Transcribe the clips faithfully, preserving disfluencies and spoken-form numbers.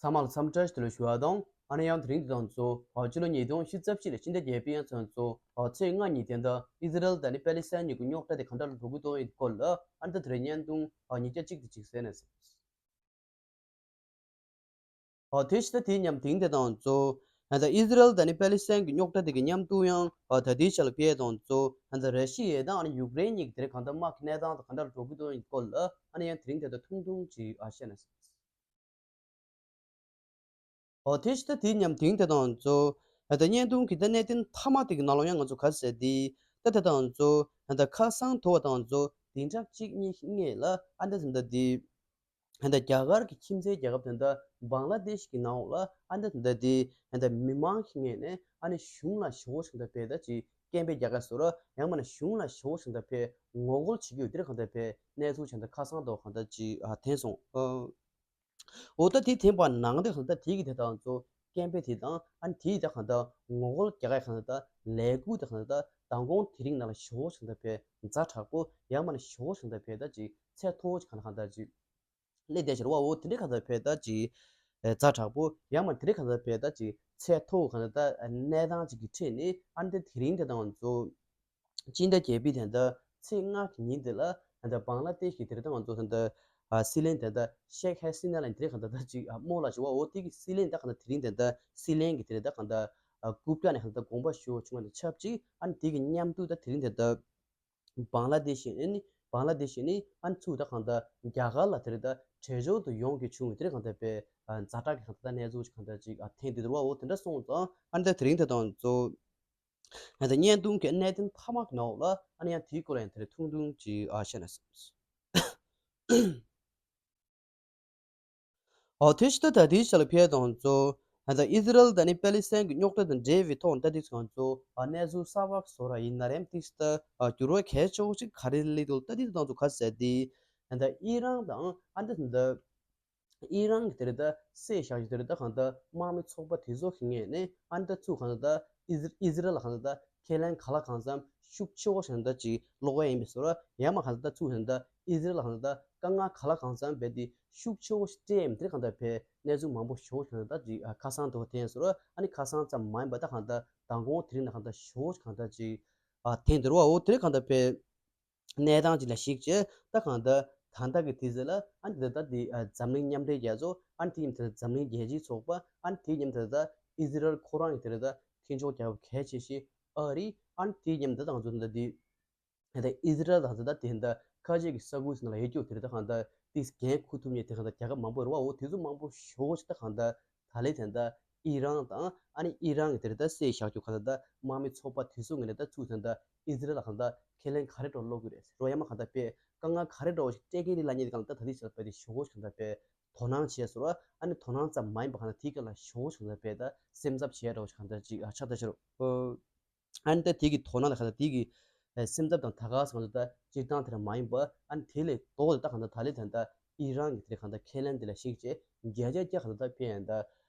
ཚང་མ་ལ་འཚམས་འདྲི་ཞུ་ལ་ཞུ་བ་དང་། ཨ་ནི་ཡང་དེ་རིང་འདི་དང་གཙོ་བོ་ཕྱི་ལོ་ཉིས་སྟོང་ཉི་ཤུ་རྩ་བཞི་ལ་ཕྱི་ཟླ་བརྒྱད་པའི་ཡང་ཚུན་ཚོད་ཚེས་ལྔ་ཉིན་དེ་འདྲ་ཨི་ཟི་རལ་དང་ནི་པེ་ལི་སི་ཐན་གཉིས་ཀྱི་རྙོག་དྲ་དེ་ག་འདྲ་ལ་འགྲོ་གི་འདུག་ཡིན་སྐོར་ལ་ཨ་ནི་ད་དེ་རིང་བརྙན་ཐུང་ཉིས་བརྒྱ་གཅིག་དེ་གཅིག་གསན་ན་ཟེར། ཨོ་དེ་ཕྱི་ཟླ་དེའི་མཉམ་དེང་དེ་དང་གཙོ་ཨ་ད་ཨི་ཟི་རལ་དང་ནི་པེ་ལི་སི་ཐན་གྱི་རྙོག་དྲ་དེ་གི་མཉམ་དུ་ཡང་ཨོ་ད་དེའི་ཆ་ལ་ཕེ་དང་གཙོ་ཨ་ད་ར་ཤི་ཡ་དང་ཨ་ནི་ཡུཀ་རེན་གཉིས་ཀྱི་དེ་རིང་གང་ལྟར་དམག་གི་གནས་སྟངས་དང་ག་འདྲ་ལ་འགྲོ་གི་འདུག་ཡིན་སྐོར་ལ་ཨ་ནི་ཡང་དེ་རིང་དེ་ལྟར་ཐུང་ཐུང་ཅིག་ཨ་བཤད་ན་ཟེར། ཨོ་དེ་ཕྱི་ཟླ་དེའི་མཉམ་དེང་དེ་དང་གཙོ་ཨ་ད་བརྙན་ཐུང་གི་ད་གནད་དོན་མཐའ་མ་དེ་གི་ནང་ལོགས་ཡང་ང་ཚོ་ག་ཟེར་དེ་ད་དེ་དང་གཙོ་ཨ་ད་ཁ་སང་དོ་བ་དང་གཙོ་བདུན་ཕྲག་གཅིག་གཉིས་སྔས་ལ་ཨ་ད་ད་ད་དེ། ད་ལྟ་རྒྱ་གར་གྱི་ཁྱིམ་མཚེས་རྒྱལ་ཁབ་ད་ལྟ་བང་ལ་དེཤ་གི་ནང་ལོགས་ལ་ཨ་ད་ད་ལྟ་དེ་ད་ལྟ་མི་མང་གི་ངོས་ནས་ཨ་ནི་གཞུང་ལ་ཞོག་ཞིང་ད་ཕེ་ད་ཅིག་སྐད་འབོད་རྒྱག་ག་སོ་ར་ཡང་མ་ན་གཞུང་ལ་ཞོག་ཞིང་ད་ཕེ་ངོ་རྒོལ་བྱེད་ཀྱི་ཡོད་དེ་རེད། གང་ད་ཕེ་གནས་ཚུལ་ཆེན་ད་ཁ་སང་དོ་གང་ད་ཅིག་ཨ་ཐོན་སོང་། ཨོ་ད་དེ་ཐེངས་པ་ནང་དེ་གང་ད་དེ་གི་དེ་དང་ཚོ་སྐད་འབོད་དེ་དང་ཨ་ནི་དེ་ད་གང་ད་ངོ་རྒོལ་རྒྱག་ག་གང་ད་ལས་འགུལ་ད་གང་ད་མདང་དགོང་དེ་རིང་ནང་ལ་ཞོག་ཞིང་ད་ཕེ་ཛ་དྲག་པོ་ཡང་མ་ན་ཞོག་ཞིང་ད་ཕེ་ད་ཅིག་ཚད་མཐོ་བོ་ཅིག་གང་ད་གང་ད་ཅིག་སླེབས་བསྡད་ཤག་རེད་བ། འོ་དེ་འདྲའི་གང་ལྟར་བྱས་ད་ཅིག་ཨེ་ཛ་དྲག་པོ་ཡང་མ་དེ་འདྲའི་གང་ལྟར་བྱས་ད་ཅིག་ཚད་མཐོ་བོ་གང་ལྟར་ད་གནས་སྟངས་ཅིག་གི་ཁྲོད་ནས་ཨ་ནི་དེ་དེ་རིང་དེ་དང་ང་ཚོ་སྤྱི་ཟླ་བརྒྱད་པའི་དེ་ད་ཚེས་ལྔ་གི་ཉིན་དེ་ལ་ད་བང་ལ་དེཤ་གི་དེ་དང་ང་ཚོ་ད་ད་ཨ་སྲིད་བློན་དེ་ད་ཤེག་ཧ་སི་ན་ལ་དེ་འདྲའི་གང་ལྟར་ད་ཅིག་ཨ་རྨོ་ལགས་ཞུ་བ། འོ་དེ་གི་སྲིད་བློན་ད་གང་ལྟར་དེ་རིང་དེ་ད་སྲིད་བློན་གི་དེ་ད་གང་ལྟར་ཨ་རྐུབ་བཀྱག་ནས་གང་ལྟར་དགོངས་པ་ཞུ་བ་བྱུང་བ་དང་ཆབས་ཅིག་ཨ་ནི་དེ་གི་མཉམ་དུ་ད་དེ་རིང་དེ་ད། བང་ལ་དེཤ་ནི་བང་ལ་དེཤ་ནི་ཨ་ནི་ཚུར་ད་གང་ལྟར་རྒྱ་གར་ལ་དེ་རེད་ད་བྲོས་བྱོལ་དུ་ཡོང་དགོས་བྱུང་བའི་དེ་རེད། གང་ལྟར་པའི་ཛ་དྲག་གི་གང་ལྟར་གནས་ཚུལ་གང་ལྟར་ཅིག་ཐེངས་དེ་དུ་རུ་བ། འོ་དེ་འདྲ་སོང་ཙང་ཨ་ནི་ད་དེ་རིང་དེ་དང་ཚོ་ཨ་ནི་ད་བརྙན་ཐུང་གི་གནད་དོན་མཐའ་མ་གི་ནང་ལ་ཨ་ནི་ཡང་དེའི་སྐོར་ལ་ཡང་དེ་རེད་ཐུང་ཐུང་ཅིག་ཨ་བཤད་ན་བསམ། ཨོ་དེ་ཕྱི་ཟླ་ད་ལྟའི་ཆ་ལ་ཕེ་དང་ཚོ་ད་ལྟ་ཨི་ཟི་རལ་དང་ནི་པེ་ལི་སི་ཐན་གྱི་རྙོག་དྲ་དང་འབྲེལ་བའི་ཐོག་ད་ལྟའི་ཚོ་ང་ཚོ་ཨ་གནས་ཚུལ་གསར་པ་བཟོ་ར་ཡིན་ན་རེམ་ཏིག་ད་ཨ་འགྱུར་བ་གལ་ཆེ་བོ་ཞིག་ག་རེ་སླེབས་འདུག་ད་ལྟའི་དང་ཚོ་ག་ཟེར་དེ་ད་ལྟ་ཨི་རན་དང་ཨ་ད་ད་ཨི་རན་གྱི་དེ་རེད་ད་སྲས་ཞག་གི་དེ་རེད་ད་གང་ལྟར་དམག་མི་ཚོགས་པ་དེ་ཚོ་གི་ངོས་ནས་ཨ་ད་ཚུར་གང་ལྟར་ཨི་ཟི་ཨི་ཟི་རལ་ལ་གང་ལྟར་ཁས་ལེན་ག་ལ་གང་འཚམ་ཤུགས་ཆེ་བོ་ཞིག་ད་ཅིག་སློག་ཡ་ཡིན་པའི་བཟོ་འདྲ། ཡང་མ་གང་ལྟར་ཚུར་ད་ཨི་ཟི་རལ་ལ་གང་ལྟར་དཀའ་ངལ་ག་ལ་གང་འཚམ་བས་དེ་ཤུགས་ཆེ་བོ་ཞིག་སྤྲད་ཡིན་པ་དེ་གང་ལྟར་བས་གནས་ཚུལ་མང་པོ་ཞིག་གང་ལྟར་ཅིག་ཁ་སང་དུ་ཐོན་བཟོ་འདྲ། ཨ་ནི་ཁ་སང་ཙམ་མ་ཡིན་པ་ད་གང་ལྟར་མདང་དགོང་དེ་རིང་ན་གང་ལྟར་ཞིག་གང་ལྟར་ཅིག་ཐོན་དེ་རུ་བ། འོ་དེ་གང་ལྟར་བས་གནས་སྟངས་ཅིག་ལ་གཞིགས་བྱས་ད་གང་ལྟར་ད་ལྟ་གི་དུས་ཚོད་ལ་ཨ་ནི་དེ་ད་དེ་འཛམ་གླིང་མཉམ་འབྲེལ་རྒྱལ་ཚོགས་ཨ་ནི་དེ་ཡིན་ད་འཛམ་གླིང་རྒྱལ་སྤྱིའི་ཚོགས་པ་ཨ་ནི་དེ་ཡིན་ད་ད་ཨི་ཟི་རལ་ཁོ་རང་གི་དེ་རེད་ད་མཐུན་ཕྱོགས་རྒྱལ་ཁབ་གལ་ཆེ་ཤོས་ཨ་རི་ཨ་ནི་དེ་མཉམ་དུ་ད་ང་ཚོ་འདི་འདི་ད་ཨི་ཟི་རལ་དང་ད་དེ་འདི་ཁ་ཆེ་གི་ས་ཁུལ་ནང་ལ་ཡོད་རྒྱུ་དེ་རེད་ད་གང་ད་དེ་འགན་འཁུར་ཐུབ་མཁན་དེ་གང་ད་རྒྱལ་ཁབ་མང་པོ་རེད་བ། འོ་དེ་ཚོ་མང་པོ་ཞོག་ཅིག་ད་གང་ད་ད་ལེ་དེ་འདི་ཨི་རན་དང་ཨ་ནི་ཨི་རན་གི་དེ་རེད་ད་སྲས་ཞག་རྒྱུ་གང་ད་དམག་མི་ཚོགས་པ་དེ་ཚོ་ངོས་ནས་ད་ཚུར་དེ་འདི་ཨི་ཟི་རལ་ལ་གང་ད་ཁས་ལེན་ག་རེ་འགྲོ་སློག་གི་རེད་རོ། ཡང་མ་གང་ད་པས་དཀའ་ངལ་ག་རེ་འགྲོ་ཞིག་སྤྲད་ཀྱི་རེད་ལབ་མཁན་དེ་གང་ད་ད་ལེ་ཞག་པ་དེ་ཞོག་ཅིག་གང་ད་པས་དོ་སྣང་བྱས་སོ་ར། ཨ་ནི་དོ་སྣང་ཙམ་མ་ཡིན་པ་གང་ད་དེའི་སྐབས་ལ་ཞོག་ཅིག་གང་ད་པས་ད་སེམས་འཚབ་བྱས་འགྲོ་ཞིག་གང་ད་ཅིག་ཨ་ཆགས་ད་ཤི་རོ། ཨ་ནི་ད་དེ་གི་དོ་སྣང་ལ་གང་ལྟར་དེ་གི་ཨེ་སེམས་འཚབ་དང་ད་ག་ས་གང་ལྟར་ད་སྤྱིར་བཏང་དེ་འདྲ་མ་ཡིན་པ། ཨ་ནི་དེ་ལས་ལྡོག་སྟེ་ད་གང་ལྟར་ད་ལེ་ད་ལྟ་ཨི་རན་གྱི་དེ་གང་ལྟར་ཁས་ལེན་དེ་ལ་གཞིགས་བྱས་བརྒྱ་ཆ་བརྒྱ་གང་ལྟར་ད་ཕན་ཡང་ད་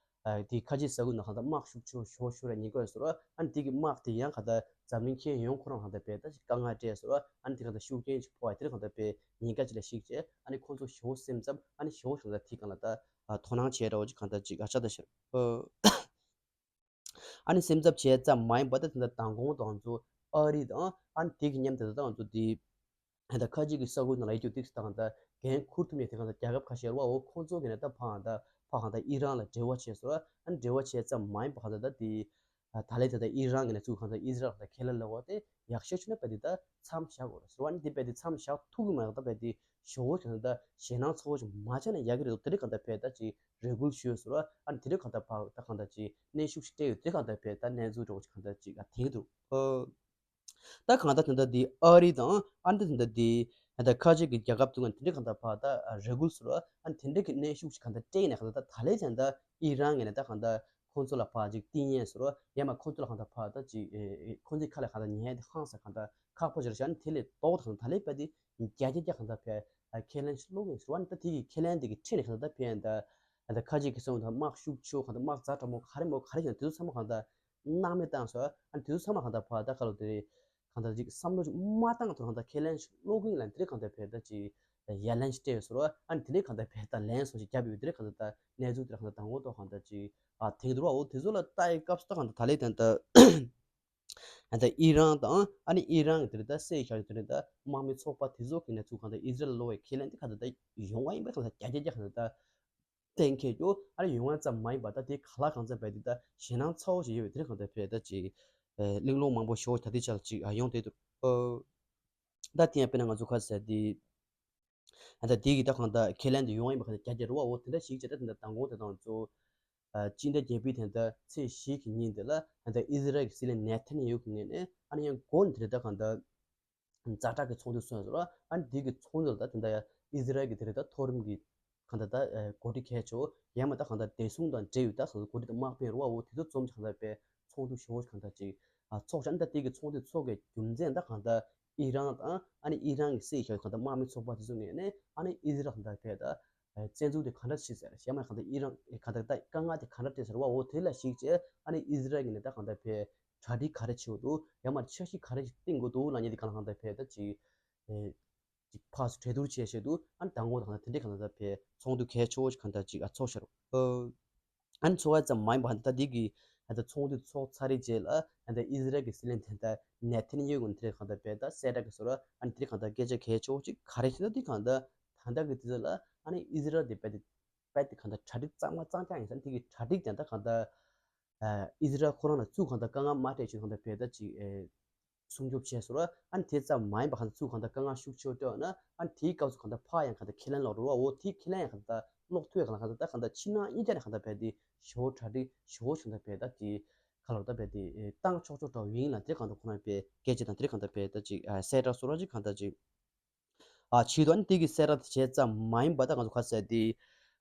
ཨ་དེ་ཁ་ཆེ་ས་ཁུལ་ནང་གང་ལྟར་དམག་ཤུགས་ཆེ་ཤོར་ཤོར་ར་ཉེན་ཁ་ཡོད་ཟེར་བ། ཨ་ནི་དེ་གི་དམག་དེ་ཡང་གང་ལྟར་འཛམ་གླིང་ཁྱོན་ཡོངས་ཁོ་རང་གང་ལྟར་བས་ད་ཅིག་དཀའ་ངལ་སྤྲད་ཟེར་བ། ཨ་ནི་དེ་གང་ལྟར་ཤུགས་རྐྱེན་ཅིག་ཕོག་པ་དེ་གང་ལྟར་བས་ཉེན་ཁ་ཅིག་ལ་གཞིགས་བྱས་ཨ་ནི་ཁོང་ཚོ་ཞོ་སེམས་འཚབ་ཨ་ནི་ཞོ་གང་ལྟར་དེ་གང་ལ་ད་དོ་སྣང་བྱས་འདྲ་བོ་ཅིག་གང་ལྟར་ཅིག་ཨ་ཆགས་ད་ཤི་རོ། ཨ་ནི་སེམས་འཚབ་བྱས་ཙམ་མ་ཡིན་པ་ད་དེ་འདྲ་མདང་དགོང་དང་ཚོ་ཨ་རི་དང་ཨ་ནི་དེ་གི་མཉམ་དུ་ད་ང་ཚོ་དེ་ད་ཁ་ཅིག་གི་ས་ཁུལ་ནང་ལ་ཡོད་རྒྱུ་ཏིག་ཙམ་དང་ད་འགན་འཁུར་ཐུབ་མཁན་དེ་གང་ད་རྒྱལ་ཁབ་ཁ་ཤས་རེད་བ། འོ་ཁོང་ཚོ་གི་ནས་ད་ཕའང་ད་ཕ་གང་ད་ཨི་རན་ལ་འབྲེལ་བ་བྱས་སོ། ཨ་ནི་འབྲེལ་བ་བྱས་ཙམ་མ་ཡིན་པ་གང་ད་ད་དེ་ད་ལས་ད་ད་ཨི་རན་གི་ནས་ཚུར་གང་ད་ཨི་ཟི་རལ་ད་ཁས་ལེན་ལ་འོ་དེ་ཡག་ཤོས་ཆུ་ན་པ་དེ་ད་མཚམས་བཞག་དགོས་རེད་ཟེར་བ། ཨ་ནི་དེ་པ་དེ་མཚམས་བཞག་ཐུབ་གི་མ་རེད་ད་པ་དེ་ཞོ་བོ་གང་ད་ཞེད་སྣང་ཚ་བོ་ཞིག་མ་ཆགས་ན་ཡག་གི་རེད། དེ་རིང་གང་ད་ཕེ་ད་ཅིག་རེ་སྐུལ་ཞུས་སོ། ཨ་ནི་དེ་རིང་གང་ལྟར་ཕར་ད་གང་ལྟར་ཅིག་གནོན་ཤུགས་ཤིག་སྤྲད་ཡོད། དེ་གང་ལྟར་ཕེ་ད་གནས་ཚུལ་འགྲོ་གང་ལྟར་ཅིག་ཨ་དེང་འདུག་ཨ་ད་གང་ལྟར་ད་ལྟ་འདི་ཨ་རི་དང་ཨ་ནི་ད་ལྟ་འདི་ད་ཁ་ཆེ་གི་རྒྱལ་ཁབ་དུ་ང་དེ་འདྲའི་གང་ལྟར་ཕར་ད་རེ་སྐུལ་སོ། ཨ་ནི་དེ་འདྲའི་གི་གནོན་ཤུགས་ཤིག་གང་ལྟར་སྤྲད་ནས་གང་ལྟར་ད་ལས་ཙང་ད་ཨི་རན་ངོས་ནས་ད་གང་ལྟར་ཁོང་ཚོ་ལ་ཕར་ཅིག་བསྟི་གནས་སོ། ཡང་མ་ཁོང་ཚོ་ལ་གང་ལྟར་ཕར་ད་ཅིག་ཁོང་ཚོའི་ཁ་ལ་གང་ལྟར་ཉན་དེ་ཧང་སང་གང་ལྟར་ཁག་པོ་ཅིག་རེད་ཤག་ཨ་ནི་དེ་ལས་ལྡོག་ད་གང་ལྟར་ད་ལས་པ་དེ་རྒྱ་རྒྱ་རྒྱ་གང་ལྟར་ཕེ་ཨ་ཁས་ལེན་ཞིག་སློག་གི་ཡིན་ཟེར་བ། ཨ་ནི་ད་དེ་གི་ཁས་ལེན་དེ་གི་ཁྲིད་ནས་གང་ལྟར་ཕེ་ཨ་ནི་ད་ཨ་ད་ཁ་ཅིག་གི་སོང་ད་དམག་ཤུགས་ཆེ་གང་ལྟར་དམག་ཛ་དྲག་མོ་ག་རེ་མོ་ག་རེ་ཡིན་དེ་ཚོ་ཚང་མ་གང་ལྟར་སྣང་མེད་བཏང་སོང་། ཨ་ནི་དེ་ཚོ་ཚང་མ་གང་ལྟར་ཕར་ད་ཁ་ལོ་དེ་རེད། གང་ལྟར་ཅིག་བསམ་བློ་ཅིག་མ་བཏང་ཐོག་གང་ལྟར་ཁས་ལེན་ཞིག་སློག་གིན་ལ་དེ་རིང་གང་ལྟར་བས་ད་ཅིག་ཡ་ལན་ཞིག་སྤྲད་ཡོད་ཟེར་བ། ཨ་ནི་དེ་རིང་གང་ལྟར་བས་ད་ལན་སོང་ཞིག་བརྒྱབ་ཡོད། དེ་རིང་གང་ལྟར་ད་གནས་ཚུལ་དེ་གང་ལྟར་དང་པོ་ཐོག་གང་ལྟར་ཅིག་ཨ་དེང་དུ་ར་འོ་དེ་ཚོ་ལ་ལྟ་ཡི་སྐབས་སུ་ད་གང་ལྟར་ད་ལས་དེ་ད་ཨ་ད་ཨི་རན་དང་ཨ་ནི་ཨི་རན་གྱི་དེ་རིང་ད་སྲིད་ཤར་དེ་རིང་ད་དམག་མི་ཚོགས་པ་དེ་ཚོ་གི་གནས་ཚུལ་གང་ལྟར་ཨི་ཟི་རལ་སློག་པའི་ཁས་ལེན་དེ་གང་ལྟར་ད་ཡོང་བ་ཡིན་པས་གང་ལྟར་རྒྱ་རྒྱ་རྒྱ་གང་ལྟར་ད། གཏན་འཁེལ་རྒྱུ་ཨ་རེ་ཡོང་བ་ཙམ་མ་ཡིན་པར་ད་དེ་ག་ལ་གང་འཚམ་བས་དེ་ད་ཞེད་སྣང་ཚ་བོ་ཞིག་ཡོད་པའི་དེ་རིང་གང་ལྟར་བས་ད་ཅིག་གླེང་སློང་མང་པོ་ཞོ་ད་དེ་ཆ་ལ་ཅིག་ཡོང་དེ་འདུག་ད་དེ་ཡང་དཔེར་ན་ང་ཚོ་ཁ་ཟེར་དེ་ད་དེ་གི་ད་གང་ལྟར་ཁས་ལེན་དུ་ཡོང་བ་ཡིན་པ་གང་ལྟར་རྒྱ་རྒྱ་རུ་བ་འོ་དེ་འདྲ་ཞིག་བྱས་ད་དེ་འདྲ་དང་གོང་དེ་དང་ཚོ་སྤྱི་ཟླ་བརྒྱད་པའི་དེ་འདྲ་ཚེས་བཞི་གི་ཉིན་དེ་ལ་ད་ཨི་ཟི་རལ་གྱི་སྲིད་བློན་ནེ་ཐན་ཡ་ཧུ་གི་ངོས་ནས་ཨ་ནི་ཡང་འགོ་ནས་དེ་རིང་ད་གང་ལྟར། ཛ་དྲག་གི་ཚོགས་འདུ་སོན་ཟེར་བ། ཨ་ནི་དེ་གི་ཚོགས་འདུ་ལ་ད་དེ་འདྲ་ཡ་ཨི་ཟི་རལ་གི་དེ་རིང་ད་མཐོ་རིམ་གི་གང་ལྟར་ད་འགོ་ཁྲིད་གལ་ཆེ་བོ་ཡང་མ་ད་གང་ལྟར་བདེ་སྲུང་དང་འབྲེལ་ཡོད་ད་སོ་སོ་འགོ་ཁྲིད་དང་དམག་དཔོན་རུ་བ་འོ་དེ་ཚོ་འཛོམས་ཀྱི་གང་ལྟར་པའི་ཚོགས་འདུ་ཞེ་བོ་གང་ལྟར་ཅིག་ཨ་ཚོགས་ཤག་ཨ་ནི་ད་དེ་གི་ཚོགས་འདུ་ཚོགས་ཀྱི་རྒྱུ་མཚན་ད་གང་ལྟར་ཨི་རན་དང་ཨ་ནི་ཨི་རན་གི་སྲིད་ཤོག་གང་ལྟར་དམག་མི་ཚོགས་པ་དེ་ཚོ་ངོས་ནས་ཨ་ནི་ཨི་ཟི་རལ་གང་ལྟར་པའི་ད་བཙན་འཛུལ་དེ་གང་འདྲ་བྱེད་ཟེར་ཡང་མ་གང་ལྟར་ཨི་རན་གང་ལྟར་ད་དཀའ་ངལ་དེ་གང་འདྲ་སྤྲད་ཟེར་བ་འོ་དེ་ལ་གཞིགས་བྱས་ཨ་ནི་ཨི་ཟི་རལ་གི་ནས་ད་གང་ལྟར་པའི་གྲ་སྒྲིག་ག་རེ་བྱེད་འདུག་ཡང་མ་འཆར་གཞི་ག་རེ་ཞིག་བཏིང་དགོས་འདུག་ལབ་མཁན་དེ་གང་ལ་གང་ལྟར་བས་ད་ཅིག་ཨེ་ཅིག་ཕར་ཚུར་གྲོས་བསྡུར་བྱས་བྱས་འདུག་ཨ་ནི་དང་པོ་གང་ལྟར་དེ་འདྲས་གང་ལྟར་བས་ཚོགས་འདུ་གལ་ཆེ་བོ་ཞིག་གང་ལྟར་ཅིག་ཨ་ཚོགས་ཤར་ཨ་ནི་ཚོགས་པ་ཙམ་མ་ཡིན་པ་ད་འདི་གི་ཨ་ད་ཚོགས་འདུ་ཚོགས་ཚར་རེ་རྗེས་ལ་ཨ་ད་ཨི་ཟི་རལ་གྱི་སྲིད་བློན་དེ་ད་ནེ་ཐན་ཡ་ཧུ་དེ་འདྲས་གང་ལྟར་བས་ད་གསལ་བསྒྲགས་ཀྱི་ཟེར་བ་ཨ་ནི་དེ་འདྲས་གང་ལྟར་སྐད་ཆ་གལ་ཆེ་བོ་ཅིག་ག་རེ་ཞིག་ད་འདི་གང་ལྟར་ད་ལྟ་གི་དུས་ཚོད་ལ་ཨ་ནི་ཨི་ཟི་རལ་དེ་བས་དེ་བས་དེ་གང་ལྟར་གྲ་སྒྲིག་གཙང་མ་གཙང་རྐྱང་ཡིན་ས་འདི་གི་གྲ་སྒྲིག་ཀྱང་ད་གང་ལྟར། ཨི་ཟི་རལ་ཁོ་རང་ལ་ཚུར་གང་ལྟར་དཀའ་ངལ་མ་སྤྲད་ཆེད་གང་ལྟར་བས་ད་ཅིག་སྲུང་སྐྱོབ་བྱས་སོང་ར། ཨ་ནི་དེ་ཙམ་མ་ཡིན་པ་གང་ལྟར་ཚུར་གང་ལྟར་དཀའ་ངལ་ཤུགས་ཆེ་བ་སྤྲད་པ་ན་ཨ་ནི་དེའི་སྐབས་སུ་གང་ལྟར་ཕར་ཡང་གང་ལྟར་ཁས་ལེན་ལོག་རུ་བ་འོ་དེའི་ཁས་ལེན་ཡང་གང་ལྟར་ལོག་ཐུབ་ཡ་གང་ལྟར་གང་ལྟར་ཕྱི་ནང་གཉིས་ཀ་ནས་གང་ལྟར་བས་དེ་ཞོ་གྲ་སྒྲིག་ཞོ་གང་ལྟར་བས་ད་དེ་ཁ་ལོ་ད་བས་དེ་བཏང་ཆོག་ཆོག་འདྲ་བོ་ཡིན་ལ་དེ་གང་ལྟར་ཁོ་རང་བས་སྐད་ཆ་དང་དེ་གང་ལྟར་བས་ད་ཅིག་གསལ་བསྒྲགས་སོ་ར་ཅིག་གང་ལྟར་ཅིག་ཨ་ཆེད་དུ་ཨ་ནི་དེ་གི་གསལ་བསྒྲགས་དེ་བྱས་ཙམ་མ་ཡིན་པ་ད་ང་ཚོ་ཁ་གསལ་དེ་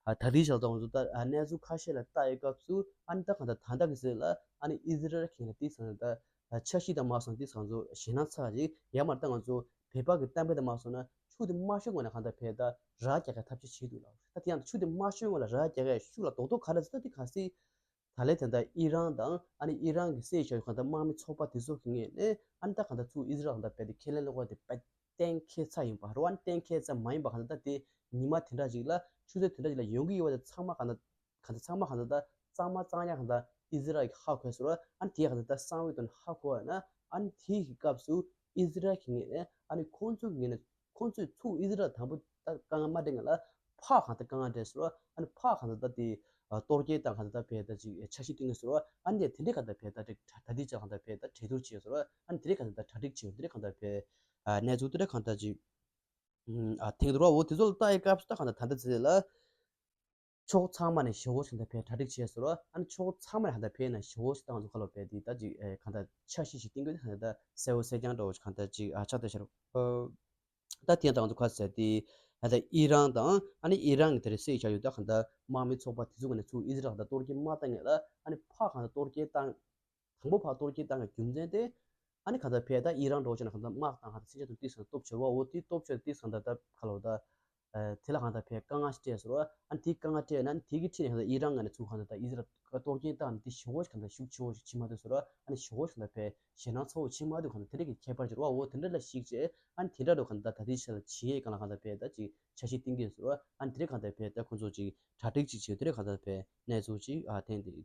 ཨ་ད་རེས་བཞག་ད་ང་ཚོ་ད་ཨ་གནས་ཚུལ་ཁ་ཤས་ལ་ལྟ་ཡི་སྐབས་སུ་ཨ་ནི་ད་གང་ལྟར་ད་ལྟ་གི་ཟེར་ལ་ཨ་ནི་ཨི་ཟི་རལ་གྱི་ལ་དེ་ཚང་ད་ཨ་འཆར་གཞི་དང་མ་སོང་དེ་ཚང་ཚོ་ཞེད་སྣང་ཚ་ཅིག་ཡང་མར་ད་ང་ཚོ་བོད་པ་གི་གཏམ་དཔེ་དང་མ་སོང་ན་ཆུ་དེ་མ་ཤོང་བ་ན་གང་ལྟར་བས་ད་ར་རྒྱག་ག་ཐབས་ཤེས་བྱེད་འདུག་ལ། ད་དེ་ཡང་ཆུ་དེ་མ་ཤོང་བ་ལ་ར་རྒྱག་ག་ཤུགས་ལ་རྡོག་རྡོག་ག་ལ་ཟེར་ད་དེ་ག་སྲིད། ད་ལན་དེ་འདྲ་ཨི་རན་དང་ཨ་ནི་ཨི་རན་གྱི་སྲིད་ཤོག་གང་ལྟར་དམག་མི་ཚོགས་པ་དེ་ཚོ་གི་ངོས་ནས་ཨ་ནི་ད་གང་ལྟར་ཚུར་ཨི་ཟི་རལ་གང་ལྟར་བས་དེ་ཁས་ལེན་ལོག་པ་དེ་བས་གཏན་འཁེལ་ཚར་ཡིན་པ་རེད་བ། གཏན་འཁེལ་ཚར་མ་ཡིན་པ་གང་ལྟར་ད་དེ་ཉི་མ་དེ་འདྲ་ཞིག་ལ་ཆུ་ཚོད་དེ་འདྲ་ཞིག་ལ་ཡོང་གི་ཡོད་པ་དེ་ཚང་མ་གང་ལྟར་གང་ལྟར་ཚང་མ་གང་ལྟར་ད་གཙང་མ་གཙང་རྐྱང་གང་ལྟར་ཨི་ཟི་རལ་གྱིས་ཧ་གོ་ཟེར་བ། ཨ་ནི་དེ་གང་ལྟར་ད་གསང་བའི་དོན་ཧ་གོ་བ་ན་ཨ་ནི་དེའི་སྐབས་སུ་ཨི་ཟི་རལ་གྱི་ངོས་ནས་ཨ་ནི་ཁོང་ཚོའི་ངོས་ནས་ཁོང་ཚོས་ཚུར་ཨི་ཟི་རལ་དང་པོ་ད་དཀའ་ངལ་མ་འཕྲད་སྔོན་ལ་ཕར་གང་ལྟར་དཀའ་ངལ་འཕྲད་ཟེར་བ། ཨ་ནི་ཕར་གང་ལྟར་ད་དེ་གཏོར་སྐྱོན་བཏང་གང་ལྟར་ད་བས་ད་ཅིག་འཆར་གཞི་བཏིང་ངེས་ཟེར་བ། ཨ་ནི་དེ་འདྲའི་གང་ལྟར་བས་ད་ད་ལྟ་དེ་ཅག་གང་ལྟར་བས་ད་གྲོས་བསྡུར་བྱས་ཟེར་བ། ཨ་ནི་དེ་འདྲའི་གང་ལྟར་གྲ་སྒྲིག་བྱས་དེ་འདྲའི་གང་ལྟར་བས་གནས་ཚུལ་དེ་འདྲ་གང་ལྟར་ཅིག་ཨ་ཐེངས་དུ་ར་འོ་དེ་ཚོ་ལ་ལྟ་ཡི་སྐབས་སུ་ད་གང་ལྟར་ད་ལྟ་ཚེ་ལ། ཕྱོགས་ཚང་མ་ནས་ཞེ་བོ་ཞིག་ད་བས་གྲ་སྒྲིག་བྱས་ཟེར་བ། ཨ་ནི་ཕྱོགས་ཚང་མ་ནས་གང་ལྟར་བས་ན་ཞེ་བོ་ཞིག་ད་ང་ཚོ་ཁ་ལོ་བས་དེ་ད་ཅིག་གང་ལྟར་འཆར་གཞི་ཞིག་བཏིང་དགོས་དེ་གང་ལྟར་ད་གསལ་བོ་གསལ་རྐྱང་འདྲ་བོ་ཞིག་གང་ལྟར་ཅིག་ཨ་ཆགས་བསྡད་ཤར། ད་དེ་ཡང་ད་ང་ཚོ་ཁ་གསལ་དེ་ད་ཨི་རན་དང་ཨ་ནི་ཨི་རན་གྱི་དེ་རེད་སྲིད་བྱ་ཡུལ་ད་གང་ལྟར་དམག་མི་ཚོགས་པ་དེ་ཚོ་ག་ནས་ཚུར་ཨི་ཟི་རལ་ད་གཏོར་སྐྱོན་མ་བཏང་ངེས་ལ་ཨ་ནི་ཕར་གང་ལྟར་གཏོར་སྐྱོན་བཏང་། དང་པོ་ཕར་གཏོར་སྐྱོན་བཏང་བའི་རྒྱུ་མཚན་དེ། ཨ་ནི་གང་ལྟར་བས་ད་ཨི་རན་འགྲོ་བྱས་ན་གང་ལྟར་དམག་དང་གང་ལྟར་མཚོན་ཆ་དང་ཏིག་སང་སྟོབས་ཆེ་བ་འོ་དེ་སྟོབས་ཆེ་ཏིག་སང་ད་ད་ཁ་ལོ་ད། དེ་ལ་གང་ལྟར་བས་དཀའ་ངལ་ཞིག་སྤྲད་ཟེར་བ། ཨ་ནི་དེ་དཀའ་ངལ་སྤྲད་ན་ཨ་ནི་དེ་གི་ཁྲིད་ནས་གང་ལྟར་ཨི་རན་ང་ནས་ཚུར་གང་ལྟར་ད་ཨི་ཟི་རལ་གཏོར་སྐྱོན་བཏང་ནས་དེ་ཞེ་བོ་ཞིག་གང་ལྟར་ཤུགས་ཆེ་བོ་ཞིག་བྱེད་མ་ཐུབ་ཟེར་བ། ཨ་ནི་ཞེ་བོ་ཞིག་གང་ལྟར་བས་ཞེད་སྣང་ཚ་བོ་བྱེད་མ་ཐུབ་གང་ལྟར་དེ་འདྲ་གི་ཁྱད་པར་ཅིག་རེད་བ། འོ་དེ་འདྲ་ལ་གཞིགས་བྱས་ཨ་ནི་དེ་འདྲ་ལ་གང་ལྟར་ད་ལྟ་དེ་ཆ་ལ་བྱེད་ཡས་གང་ལ་གང་ལྟར་བས་ད་ཅིག་འཆར་གཞི་བཏིང་གི་ཟེར་བ། ཨ་ནི་དེ་འདྲ་གང་ལྟར་བས་ད་ཁོང་ཚོ་ཅིག་གྲ་སྒྲིག་ཅིག་བྱས་དེ་འདྲ་གང་ལྟར་བས་གནས་ཚུལ་ཅིག་ཨ་ཐེངས་དེ།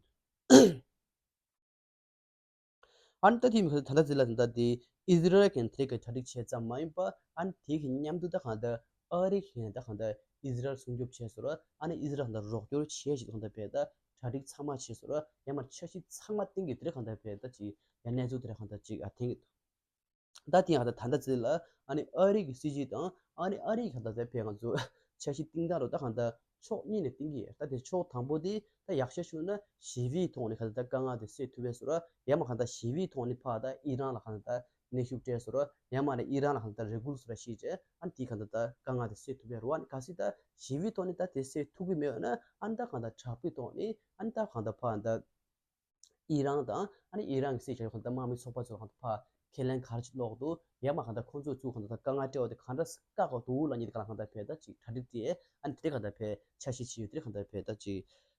ཨ་ནི་ད་དེ་མི་ཁ་ད་ལྟ་ཟེར་ལ་ད་ལྟ་དེ་ཨི་ཟི་རལ་གྱི་དེ་ག་གྲ་སྒྲིག་བྱས་ཙམ་མ་ཡིན་པ་ཨ་ནི་དེ་གི་མཉམ་དུ་ད་གང་ལྟར་ཨ་རི་གི་ད་གང་ལྟར་ཨི་ཟི་རལ་སྲུང་སྐྱོབ་བྱས་ཟེར་བ། ཨ་ནི་ཨི་ཟི་རལ་གང་ལྟར་རོགས་སྐྱོར་བྱས་ཞེས་གང་ལྟར་བས་ད་གྲ་སྒྲིག་ཚང་མ་བྱས་ཟེར་བ། ཡང་མ་འཆར་གཞི་ཚང་མ་སྟེང་གི་དེ་གང་ལྟར་བས་ད་ཅིག་ཡང་གནས་ཚུལ་དེ་གང་ལྟར་ཅིག་ཨ་ཐེངས་ད་དེ་ཡང་ད་ད་ལྟ་ཚེ་ལ་ཨ་ནི་ཨ་རི་གི་སྲིད་ཇུས་དང་ཨ་ནི་ཨ་རི་གི་ད་ལྟ་བས་ང་ཚོ་འཆར་གཞི་བཏིང་སྟངས་རུ་ད་གང་ལྟར་ཕྱོགས་གཉིས་ནས་བཏིང་གི་ཡོད། ད་དེ་ཕྱོགས་དང་པོ་དེ་ད་ཡག་ཤོས་ཤོས་ན་ཞི་བའི་ཐོག་ནས་གང་ལྟར་ད་དཀའ་ངལ་དེ་སེལ་ཐུབ་པས་ཟེར་བ། ཡང་མ་གང་ལྟར་ཞི་བའི་ཐོག་ནས་ཕར་ད་ཨི་རན་ལ་གང་ལྟར་གནོན་ཤུགས་སྤྲད་ཟེར་བ། ཡང་མ་ནས་ཨི་རན་ལ་གང་ལྟར་རེ་སྐུལ་ཟེར་བ་ཞིག་བྱས་ཨ་ནི་དེ་གང་ལྟར་ད་དཀའ་ངལ་དེ་སེལ་ཐུབ་པས་རེད་བ། ཨ་ནི་གལ་སྲིད་ད་ཞི་བའི་ཐོག་ནས་ད་དེ་སེལ་ཐུབ་ཀྱི་མེད་ན་ཨ་ནི་ད་གང་ལྟར་དྲག་པོའི་ཐོག་ནས་ཨ་ནི་ད་གང་ལྟར་ཕར་ད། ཨི་རན་དང་ཨ་ནི་ཨི་རན་གྱི་སྲིད་གཞུང་གང་ལྟར་དམག་མི་ཚོགས་པ་ཚོ་གང་ལྟར་ཕར་ཁས་ལེན་ག་རེ་ཅིག་ལོག་འདུག་ཡང་མ་གང་ལྟར་ཁོང་ཚོས་ཚུར་གང་ལྟར་དཀའ་ངལ་སྤྲད་པ་དེ་གང་འདྲ་བཀག་དགོས་འདུག་ལབ་མཁན་དེ་ག་ལ་གང་ལྟར་བས་ད་ཅིག་གྲ་སྒྲིག་དེ་ཨ་ནི་དེ་གང་ལྟར་བས་འཆར་གཞི་ཅིག་ཡོད་དེ་གང་ལྟར་བས་ད་ཅིག་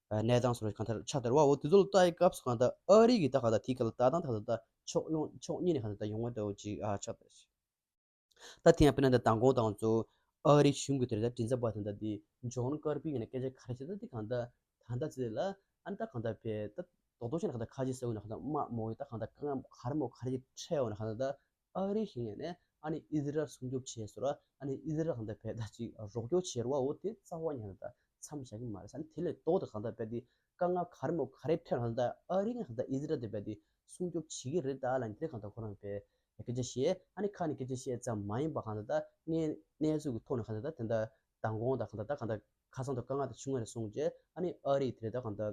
གནས་སྟངས་སོགས་གང་ལྟར་ཆགས་བསྡད་རེད་བ། འོ་དེ་ཚོ་ལ་ལྟ་ཡི་སྐབས་སུ་གང་ལྟར་ཨ་རི་གི་ད་གང་ལྟར་དེ་ག་ལ་ལྟ་སྟངས་ད་གང་ལྟར་ ཕྱོགས་ཡོངས་ཕྱོགས་གཉིས་ནས་གང་ལྟར་ད་ཡོང་བ་འདྲ་བོ་ཅིག་ཨ་ཆགས་པ་རེད། ད་དེ་ཡང་དཔེར་ན་ད་མདང་དགོང་དང་ཚོ་ཨ་རིའི་གཞུང་གི་དེར་ད་མགྲིན་ཚབ་པ་དེ་འདྲ་དེ་ཇོན་ཀར་པི་ཡིན་ན་སྐད་ཆ་ག་རེ་བཤད་ད་དེ་གང་ལྟར་ད་ལྟ་ཚེ་ལ་ཨ་ནི་ད་གང་ལྟར་བས་ད་རྡོག་རྡོག་བཤད་ན་གང་ལྟར་ཁ་ཆེ་ཟེར་བ་ན་གང་ལྟར་དམག་མོ་ཡི་ད་གང་ལྟར་གང་ག་རེ་མོ་ག་རེ་ཅིག་འཕྲད་འོ་ན་གང་ལྟར་ད་ཨ་རི་ཞིག་ཡིན་ནས་ཨ་ནི་ཨི་ཟི་རལ་སྲུང་སྐྱོབ་བྱས་ཟེར་བ་ཨ་ནི་ཨི་ཟི་རལ་གང་ལྟར་བས་ད་ཅིག་རོགས་སྐྱོར་བྱས་ར་བ་འོ་དེ་རྩ་བ་ཉིད་ནས་ད་མཚམས་བཞག་གི་མ་རེད། ཨ་ནི་དེ་ལས་ལྡོག་ཏུ་གང་ལྟར་བས་དེ་དཀའ་ངལ་ག་རེ་མོ་ག་རེ་འཕྲད་གང་ལྟར་ཨ་རི་ཡིན་ན་གང་ལྟར་ཨི་ཟི་རལ་དེ་བས་དེ་སྲུང་སྐྱོབ་བྱེད་ཀྱི་རེད་ད་ལབ་ནས་དེ་གང་ལྟར་ཁོ་རང་བས་སྐད་ཆ་བཤད། ཨ་ནི་ཁ་ནས་སྐད་ཆ་བཤད་ཙམ་མ་ཡིན་པ་གང་ལྟར་ད་གནས་གནས་ཚུལ་གྱི་ཐོག་ནས་གང་ལྟར་ད་དེ་འདྲ་མདང་དགོང་དང་གང་ལྟར་ད་གང་ལྟར་ཁ་སང་དུ་དཀའ་ངལ་དེ་བྱུང་བ་རེད་གསུངས་རྗེས་ཨ་ནི་ཨ་རི་དེ་རེད་ད་གང་ལྟར་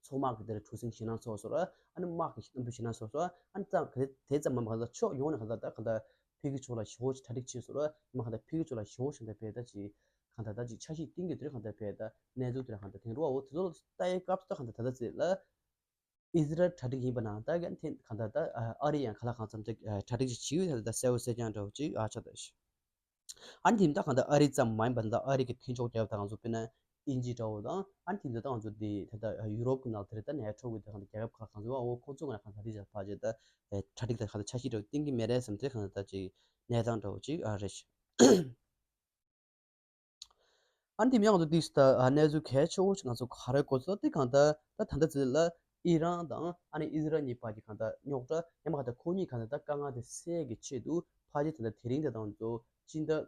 མཚོ་དམག་གི་དེར་གྲུ་གཟིངས་ཞེད་སྣང་ཚོགས་སོང་ར། ཨ་ནི་དམག་གི་རྣམ་འགྱུར་ཞེད་སྣང་ཚོགས་སོང་ར། ཨ་ནི་ཙམ་ག་དེ་ཙམ་མ་མ་ག་ད་ཕྱོགས་ཡོངས་ནས་ག་ད་ད་ག་ད་ཕ་གི་ཕྱོགས་ལ་ཞི་བོ་ཞིག་གྲ་སྒྲིག་བྱས་སོང་ར། མ་ག་ད་ཕ་གི་ཕྱོགས་ལ་ཞི་བོ་ཞིག་ད་བས་ད་ཅིག་ག་ད་ད་ཅིག་འཆར་གཞི་བཏིང་གི་དེར་ག་ད་བས་ད་གནས་ཚུལ་དེར་ག་ད་དེང་རུ་བ་འོ་དེ་ཚོ་ལ་ལྟ་ཡའི་སྐབས་སུ་ད་ག་ད་ད་ད་ཚེ་ལ་ཨི་ཟི་རལ་གྲ་སྒྲིག་ཡིན་པ་ན་ད་ག་ཐེ་ག་ད་ད་ཨ་རི་ཡང་ག་ལ་གང་འཚམ་ད་གྲ་སྒྲིག་ཅིག་བྱེད་ཡོད་ད་ད་གསལ་བོ་གསལ་རྐྱང་འདྲ་བོ་ཅིག་ཨ་ཆགས་ད་ཤི། ཨ་ནི་དེ་ད་གང་ལྟར་ཨ་རི་ཙམ་མ་ཡིན་པར་ད་ཨ་རི་གི་མཐུན་ཕྱོགས་འབྲེལ་བ་དང་ང་ཚོ་དཔེར་ན་དབྱིན་ཇི་འདྲ་བོ་དང་ཨ་ནི་དེ་ད་ང་ཚོ་དེ་ད་ལྟ་ཡུ་རོབ་ཀྱི་ནང་དེར་ད་ནེ་ཊོ་གི་ད་གང་ལྟར་རྒྱལ་ཁབ་ཁག་གང་ཚོ་འོ་ཁོ་ཚོ་ང་གང་ལྟར་དེ་ཕར་ཅིག་ད་གྲ་སྒྲིག་ད་གང་ལྟར་འཆར་གཞི་འདྲ་བོ་བཏིང་གི་མེད་རེད་བསམ་དེ་གང་ལྟར་ད་ཅིག་གནས་སྟངས་འདྲ་བོ་ཅིག་ཨ་རེད། ཨ་ནི་དེ་མིན་ང་ཚོ་དེ་ད་གནས་ཚུལ་གལ་ཆེ་བོ་ཞིག་ང་ཚོ་ག་རེ་གོ་ཚོད་དེ་གང་ལྟར་ད་ད་ལྟ་ཚེ་ལ་ཨི་རན་དང་ཨ་ནི་ཨི་ཟི་རལ་གཉིས་བར་གྱི་གང་ལྟར་རྙོག་དྲ་ཡང་མ་གང་ལྟར་ཁོ་གཉིས་གང་ལྟར་ད་དཀའ་ངལ་དེ་སེལ་གྱི་ཆེད་དུ་ཕལ་ཆེར་དེ་འདྲ་དེ་རིང་དེ་དང་ཚོ་སྤྱི་ཟླ་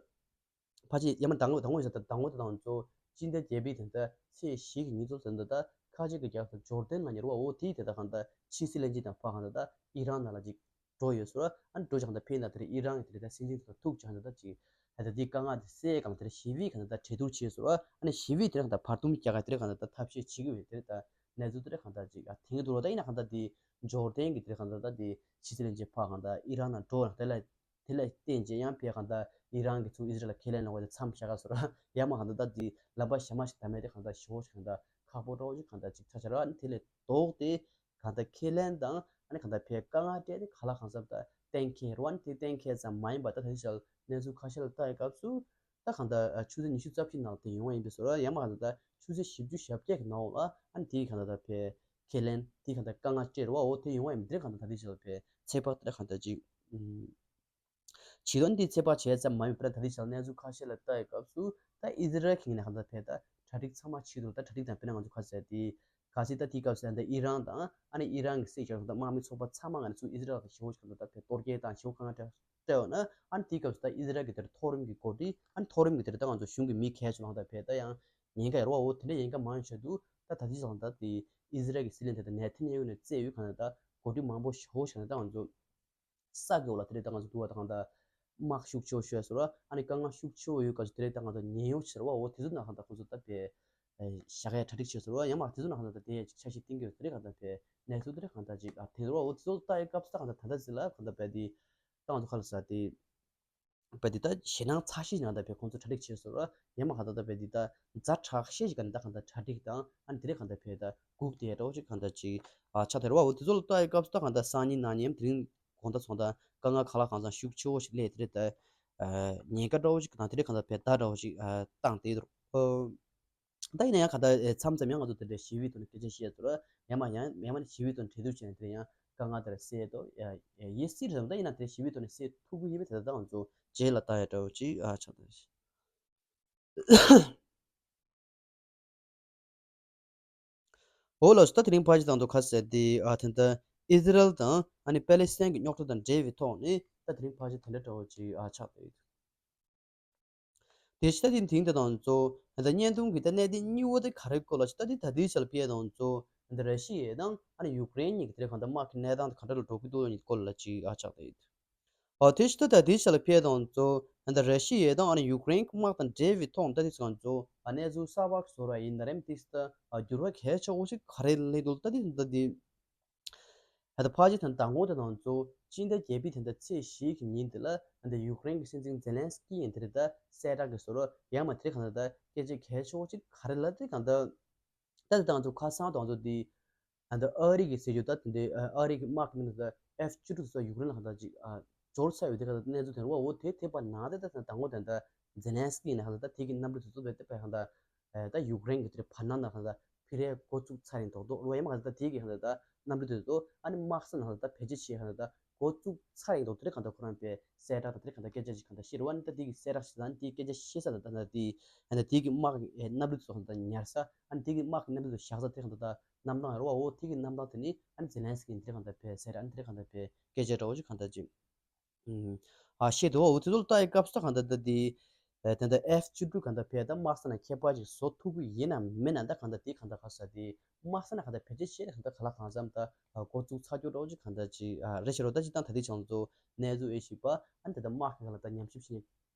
ཕལ་ཆེར་ཡང་མ་དང་པོ་དང་པོ་ཡིན་ས་དང་པོ་དེ་དང་ཚོ་སྤྱི་ཟླ་བརྒྱད་པའི་དེ་འདྲ་ཚེས་བཞི་གི་ཉིན་ཚོ་དེ་འདྲ་ད་ཁ་ཆེ་གི་རྒྱལ་ཁབ་ཇོར་ཌན་ལ་ཉེ་བ་འོ་དེའི་དེ་ད་གང་ལྟར་ཕྱི་སྲིད་བློན་ཆེན་དང་ཕ་གང་ལྟར་ད་ཨི་རན་ནང་ལ་ཅིག་འགྲོ་ཡོད་ཟེར་བ། ཨ་ནི་འགྲོ་ཅིག་གང་ལྟར་ཕེབས་ན་དེར་ཨི་རན་གྱི་དེ་རེད་ད་སྲིད་འཛིན་དེ་ཐུག་ཅིག་གང་ལྟར་ད་ཅིག་ཨ་ད་དེ་དཀའ་ངལ་དེ་སེལ་གང་ལྟར་ཞི་བའི་གང་ལྟར་ད་གྲོས་བསྡུར་བྱས་ཟེར་བ། ཨ་ནི་ཞི་བའི་དེ་རེད་གང་ལྟར་བར་འདུམ་རྒྱག་ག་དེ་རེད་གང་ལྟར་ད་ཐབས་ཤེས་བྱེད་ཀྱི་ཡོད་དེ་རེད་ད་གནས་ཚུལ་དེ་རེད་གང་ལྟར་ཅིག་ཨ་དེང་གི་འདུག་རོ། ད་ཡིན་ན་གང་ལྟར་དེ་ཇོར་ཌན་གྱི་དེ་རེད་གང་ལྟར་ད་དེ་ཕྱི་སྲིད་བློན་ཆེན་ཕ་གང་ལྟར་ཨི་རན་ནང་འགྲོ་ན་དེ་ལ་དེ་ལ་བརྟེན་བྱས་ཡང་ཕེ་གང་ལྟར་ཨི་རན་གྱི་ཚུར་ཨི་ཟི་རལ་ལ་ཁས་ལེན་ལོག་པ་དེ་མཚམས་བཞག་ག་ཟེར་བ། ཡང་མ་གང་ལྟར་ད་དེ་ལམ་པ་གཞན་མ་ཞིག་ད་མེད་དེ་གང་ལྟར་ཞི་བོ་ཞིག་གང་ལྟར་ཁག་པོ་འདྲ་བོ་ཞིག་གང་ལྟར་ཅིག་ཆགས་ཆགས་ར། ཨ་ནི་དེ་ལས་ལྡོག་སྟེ་གང་ལྟར་ཁས་ལེན་དང་ཨ་ནི་གང་ལྟར་ཕའི་དཀའ་ངལ་སྤྲད་དེ་ག་ལ་གང་འཚམ་ད་གཏན་འཁེལ་རོ། ཨ་ནི་དེ་གཏན་འཁེལ་ཙམ་མ་ཡིན་པ་ད་ད་ལྟ་ཞལ་གནས་ཚུལ་ཁ་ཤས་ལ་ལྟ་ཡི་སྐབས་སུ་ད་གང་ལྟར་ཆུ་ཚོད་ཉི་ཤུ་རྩ་བཞི་ནང་དེ་ཡོང་བ་ཡིན་པའི་བཟོ་ར། ཡང་མ་གང་ལྟར་ད་ཆུ་ཚོད་བཞི་བཅུ་ཞེ་བརྒྱད་ཀྱི་ནང་འོག་ལ་ཨ་ནི་དེ་གང་ལྟར་ད་ཕའི་ཁས་ལེན་དེ་གང་ལྟར་དཀའ་ངལ་སྤྲད་རོ། འོ་དེ་ཡོང་བ་ཡིན་པ་དེ་གང་ལྟར་ད་ལྟ་ཞལ་ཕའི་ཚེ་དཔག་ད་གང་ལྟར་ཅིག་ཨུམ། བྱེད་དོན་འདི་ཚོད་དཔག་བྱས་ཙམ་མ་ཡིན་པར་ད་རེས་ཕྱི་ལ་གནས་ཚུལ་ཁ་ཤས་ལ་ལྟ་ཡི་སྐབས་སུ་ད་ཨི་ཟི་རལ་གྱི་ངོས་ནས་གང་ལྟར་བས་ད་གྲ་སྒྲིག་ཚང་མ་བྱེད་འདུག་ད་གྲ་སྒྲིག་དང་དཔེར་ན་ང་ཚོ་ཁ་ཟེར་དེ་ག་ཚོད་ད་དེའི་སྐབས་སུ་ད་ཨི་རན་དང་ཨ་ནི་ཨི་རན་གྱི་སྲིད་སྐྱོང་དང་དམག་མི་ཚོགས་པ་ཚང་མ་ང་ཚོ་ཨི་ཟི་རལ་གྱི་ཞི་བོ་ཞིག་གང་ལྟར་བས་གཏོར་རྒྱག་དང་ཞི་བོ་གང་ལྟར་སྤྲད་ཡོད་ན་ཨ་ནི་དེའི་སྐབས་སུ་ད་ཨི་ཟི་རལ་གྱི་དེར་མཐོ་རིམ་གྱི་འགོ་ཁྲིད་ཨ་ནི་མཐོ་རིམ་གྱི་དེར་ད་ང་ཚོ་གཞུང་གི་མི་གལ་ཆེ་བ་གང་ལྟར་བས་ད་ཡང་ཉེན་ཁ་ཡོད་རེད་བ། འོ་དེ་འདྲ་ཉེན་ཁ་མང་ཡོད་ཆེད་དུ་ད་ད་ལྟའི་ཆ་ལ་ད་དེ་ཨི་ཟི་རལ་གྱི་སྲིད་བློན་དེ་ད་ནེ་ཐན་ཡ་ཧུ་ནས་བཙལ་ཡོད་གང་ལྟར་ད་འགོ་ཁྲིད་མང་པོ་ཞི་བོ་ཞིག་གང་ལྟར་ད་ང་ཚོ་ས་གི་འོག་ལ་དེ་རེད་ད་ང་ཚོ་འདུག་བ་ད་གང་ལྟར་དམག་ཤུགས་ཆེ་བོ་ཤོད་ཟེར་བ། ཨ་ནི་དཀའ་ངལ་ཤུགས་ཆེ་བོ་ཡོད་སྐབས་སུ་དེ་རེད་ད་ང་ཚོ་ཉེན་གཡོལ་ཟེར་བ། འོ་དེ་ཚོ་ནང་གང་ལྟར་ཁོང་ཚོ་ད་བས་བཞག་ཡ་གྲ་སྒྲིག་བྱས་ཟེར་བ། ཡང་མ་དེ་ཚོ་ནང་གང་ལྟར་ད་དེ་ཡ་ཅིག་འཆར་གཞི་བཏིང་གི་ཡོད་དེ་རེད་གང་ལྟར་བས་གནས་ཚུལ་དེ་རེད་གང་ལྟར་ཅིག་ཨ་དེ་རེད་བ། འོ་དེ་ཚོ་ལ་ལྟ་ཡི་སྐབས་སུ་ད་གང་ལྟར་ད་ལྟ་ཟེར་ལ་གང་ལྟར་བས་དེ་ད་ང་ཚོ་ག་ལ་ཟེར་དེ་བས་དེ་ད་ཞེད་སྣང་ཚ་ཤས་ནང་ད་བས་ཁོང་ཚོ་གྲ་སྒྲིག་བྱས་ཟེར་བ། ཡང་མ་གང་ལྟར་ད་བས་དེ་ད་ཛ་དྲག་ཤས་ཤིག་ག་ནས་ད་གང་ལྟར་གྲ་སྒྲིག་དང་ཨ་ནི་དེ་རེད་གང་ལྟར་བས་ད་སྒུག་བསྡད་འདྲ་བོ་ཅིག་གང་ལྟར་ཅིག་ཨ་ཆགས་དེ་རེད་བ། འོ་དེ་ཚོ་ལ་ལྟ་ཡི་སྐབས་སུ་ད་གང་ལྟར་སང་ཉིན་གནངས་ཉིན་དེ་རིང་དགོང་དག་ཚོང་དང་དཀའ་ངལ་གང་ལ་གང་འཚམ་ཤུགས་ཆེ་བོ་ཞིག་སླེབས་དེ་རེད་ད། ཉེན་ཁ་འདྲ་བོ་ཞིག་དང་དེ་རིང་གང་ལྟར་བས་ད་འདྲ་བོ་ཞིག་བཏང་དེ་རུ། ད་ཡིན་ན་ཡང་གང་ལྟར་མཚམས་མཚམས་ཡང་ང་ཚོ་དེ་འདྲའི་ཞི་བའི་ཐོག་ནས་སྐད་ཆ་བཤད་ཚོར་ཡང་མ་ཡང་ཡང་མ་ནི་ཞི་བའི་ཐོག་ནས་གྲོས་བསྡུར་བྱས་ནས་དེ་ཡང་དཀའ་ངལ་དེར་སེལ་དོ་ཡིན་སྲིད་རེད། ད་ཡིན་ན་དེ་ཞི་བའི་ཐོག་ནས་སེལ་ཐུབ་ཀྱི་ཡིན་པས་དེ་ལྟ་ང་ཚོ་རྗེས་ལ་ལྟ་ཡ་འདྲ་བོ་ཅིག་ཆགས་འདུག་འོ་ལགས་སོ། ད་དེ་རིང་ཕལ་ཆེར་དང་དུ་ཁ་གསལ་ཏེ་ཨ་དེ་ལྟར་ཨི་ཟི་རལ་དང་ཨ་ནི་པེ་ལེ་སི་ཐན་གྱི་རྙོག་དྲ་དང་འབྲེལ་བའི་ཐོག་ནས་ད་དེ་རིང་ཕལ་ཆེར་དེ་འདྲ་འདྲ་བོ་ཅིག་ཨ་ཆགས་བསྡད་ཡོད། དེ་ཕྱི་ད་དེ་དེང་དེ་དང་ཚོ་ད་བརྙན་ཐུང་གི་ད་གནད་དོན་གཉིས་པོ་དེ་ག་རེ་སྐོར་ལ་ཞིག་ད་དེ་ད་དེའི་ཆ་ལ་ཕེ་དང་ཚོ་ད་ར་ཤི་ཡ་དང་ཨ་ནི་ཡུཀ་རེན་གཉིས་ཀྱི་དེ་རེ་གང་ད་དམག་གི་གནས་སྟངས་དེ་ག་འདྲ་ལ་འགྲོ་གི་འདུག་ཡིན་སྐོར་ལ་ཅིག་ཨ་ཆགས་བསྡད་ཡོད། ཨོ་དེ་ཕྱི་ད་ད་དེའི་ཆ་ལ་ཕེ་དང་ཚོ་ད་ར་ཤི་ཡ་དང་ཨ་ནི་ཡུཀ་རེན་གྱི་དམག་དང་འབྲེལ་བའི་ཐོག་ད་དེ་ཚོ་གང་ཚོ་ཨ་གནས་ཚུལ་གསར་པ་བཟོ་ར་ཡིན་ན་རེམ་ཏིས་ད་ཨ་འགྱུར་བ་གལ་ཆེ་བོ་ཞིག་ག་རེ་སླེབས་འདུག་ད་དེ་ད་དེ། ད་ལྟ་ཕལ་ཆེར་ད་མདང་དགོང་དེ་དང་ཚོ་སྤྱི་ཟླ་བརྒྱད་པའི་དེ་འདྲ་ཚེས་བཞི་གི་ཉིན་དེ་ལ་ད་ལྟ་ཡུཀ་རེན་གྱི་སྲིད་འཛིན་ཛེ་ལན་སི་ཀི་ཡིན་དེ་རེད་ད་གསལ་བསྒྲགས་ཀྱི་བཟོ་རོགས་ཡང་མ་དེ་གང་ལྟར་ད་སྐད་ཆ་གལ་ཆེ་བོ་ཅིག་ག་རེ་ལབ་དེ་གང་ལྟར་ད་ལྟ་དང་ཚོ་ཁ་སང་དང་ཚོ་དེ་ད་ལྟ་ཨ་རི་གི་ཟེར་རྒྱུ་ད་དེ་འདྲའི་ཨ་རི་གི་དམག་གི་ནང་ད་ཨེཕ་བཅུ་དྲུག་ཚོ་ཡུཀ་རེན་ལ་གང་ལྟར་ཅིག་འབྱོར་ཚར་ཡོད་དེ་གང་ལྟར་གནས་ཚུལ་དེ་རེད་བ། འོ་དེ་དེ་པ་ནང་དེ་ད་མདང་དགོང་དེ་ད་ཛེ་ལན་སི་ཀི་ཡིན་ན་གང་ལྟར་ད་དེ་གི་རྣམ་པ་དེ་ཚོ་བས་དེ་པ་གང་ལྟར་ད་ཡུཀ་རེན་གྱི་དེ་བར་སྣང་ན་གང་ལྟར་ཕི་རེ་འགོ་བཙུགས་ཚར་ཡིན་མདོག་མདོག་རེད་བ། ཡང་མ་གང་ལྟར་དེ་གི་གང་ལྟར་ད་ གནམ་གྲུ་དེ་ཚོ་ཨ་ནི་དམག་ས་ནང་ལ་ད་བེད་སྤྱོད་བྱེད་ཧ་ད་འགོ་བཙུགས་ཚར་ཡིན་འདུག་དེ་རིང་གང་ལྟར་ཁོ་རང་པའི་གསལ་བསྒྲགས་དང་དེ་རིང་གང་ལྟར་སྐད་ཆ་ཞིག་གང་ལྟར་བཤད་རེད་བ། ཨ་ནི་ད་དེ་གི་གསལ་བསྒྲགས་ཞིག་དང་དེའི་སྐད་ཆ་བཤད་ས་ད་ད་དེ་ཨ་ནི་དེ་གི་དམག་གི་གནམ་གྲུ་དེ་ཚོ་གང་ལྟར་ཉར་ས་ཨ་ནི་དེ་གི་དམག་གི་གནམ་གྲུ་དེ་ཚོ་བཞག་ས་དེ་གང་ལྟར་ད་གནམ་ཐང་རེད་བ། འོ་དེ་གི་གནམ་ཐང་དེ་ནི་ཨ་ནི་ཛེ་ལན་སི་ཀི་ཡིན་དེ་རིང་གང་ལྟར་པའི་གསལ་བསྒྲགས་ཨ་ནི་དེ་རིང་གང་ལྟར་པའི་སྐད་ཆ་འདྲ་བོ་ཞིག་གང་ལྟར་ཅིག་ཨ་བཤད་འདུག་འོ་དེ་ཚོ་ལ་ལྟ་ཡི་སྐབས་སུ་གང་ལྟར་ད་དེ་ཨེ་ད་ལྟ་ཨེཕ་བཅུ་དྲུག་གང་ལྟར་ཕེ་ད་དམག་ས་ནང་ཁྱད་པར་ཅིག་བཟོ་ཐུབ་ཀྱི་ཡིན་ནམ་མིན་ནམ། ད་གང་ལྟར་དེ་གང་ལྟར་ག་ས་དེ་དམག་ས་ནང་གང་ལྟར་བེད་སྤྱོད་བྱས་ནས་གང་ལྟར་ག་ལ་གང་འཚམ་ད་འགོ་བཙུགས་ཚར་རྒྱུ་འདྲ་བོ་ཅིག་གང་ལྟར་ཅིག་རེད་ཤག་རོ། ད་ཅིག་ད་ད་ལྟའི་བྱུང་ཚོ་གནས་ཚུལ་ཨེ་ཤེས་པ་ཨ་ནི་ད་ལྟ་དམག་གི་གང་ལ་ད་ཉམས་ཞིབ་བྱས་ནས་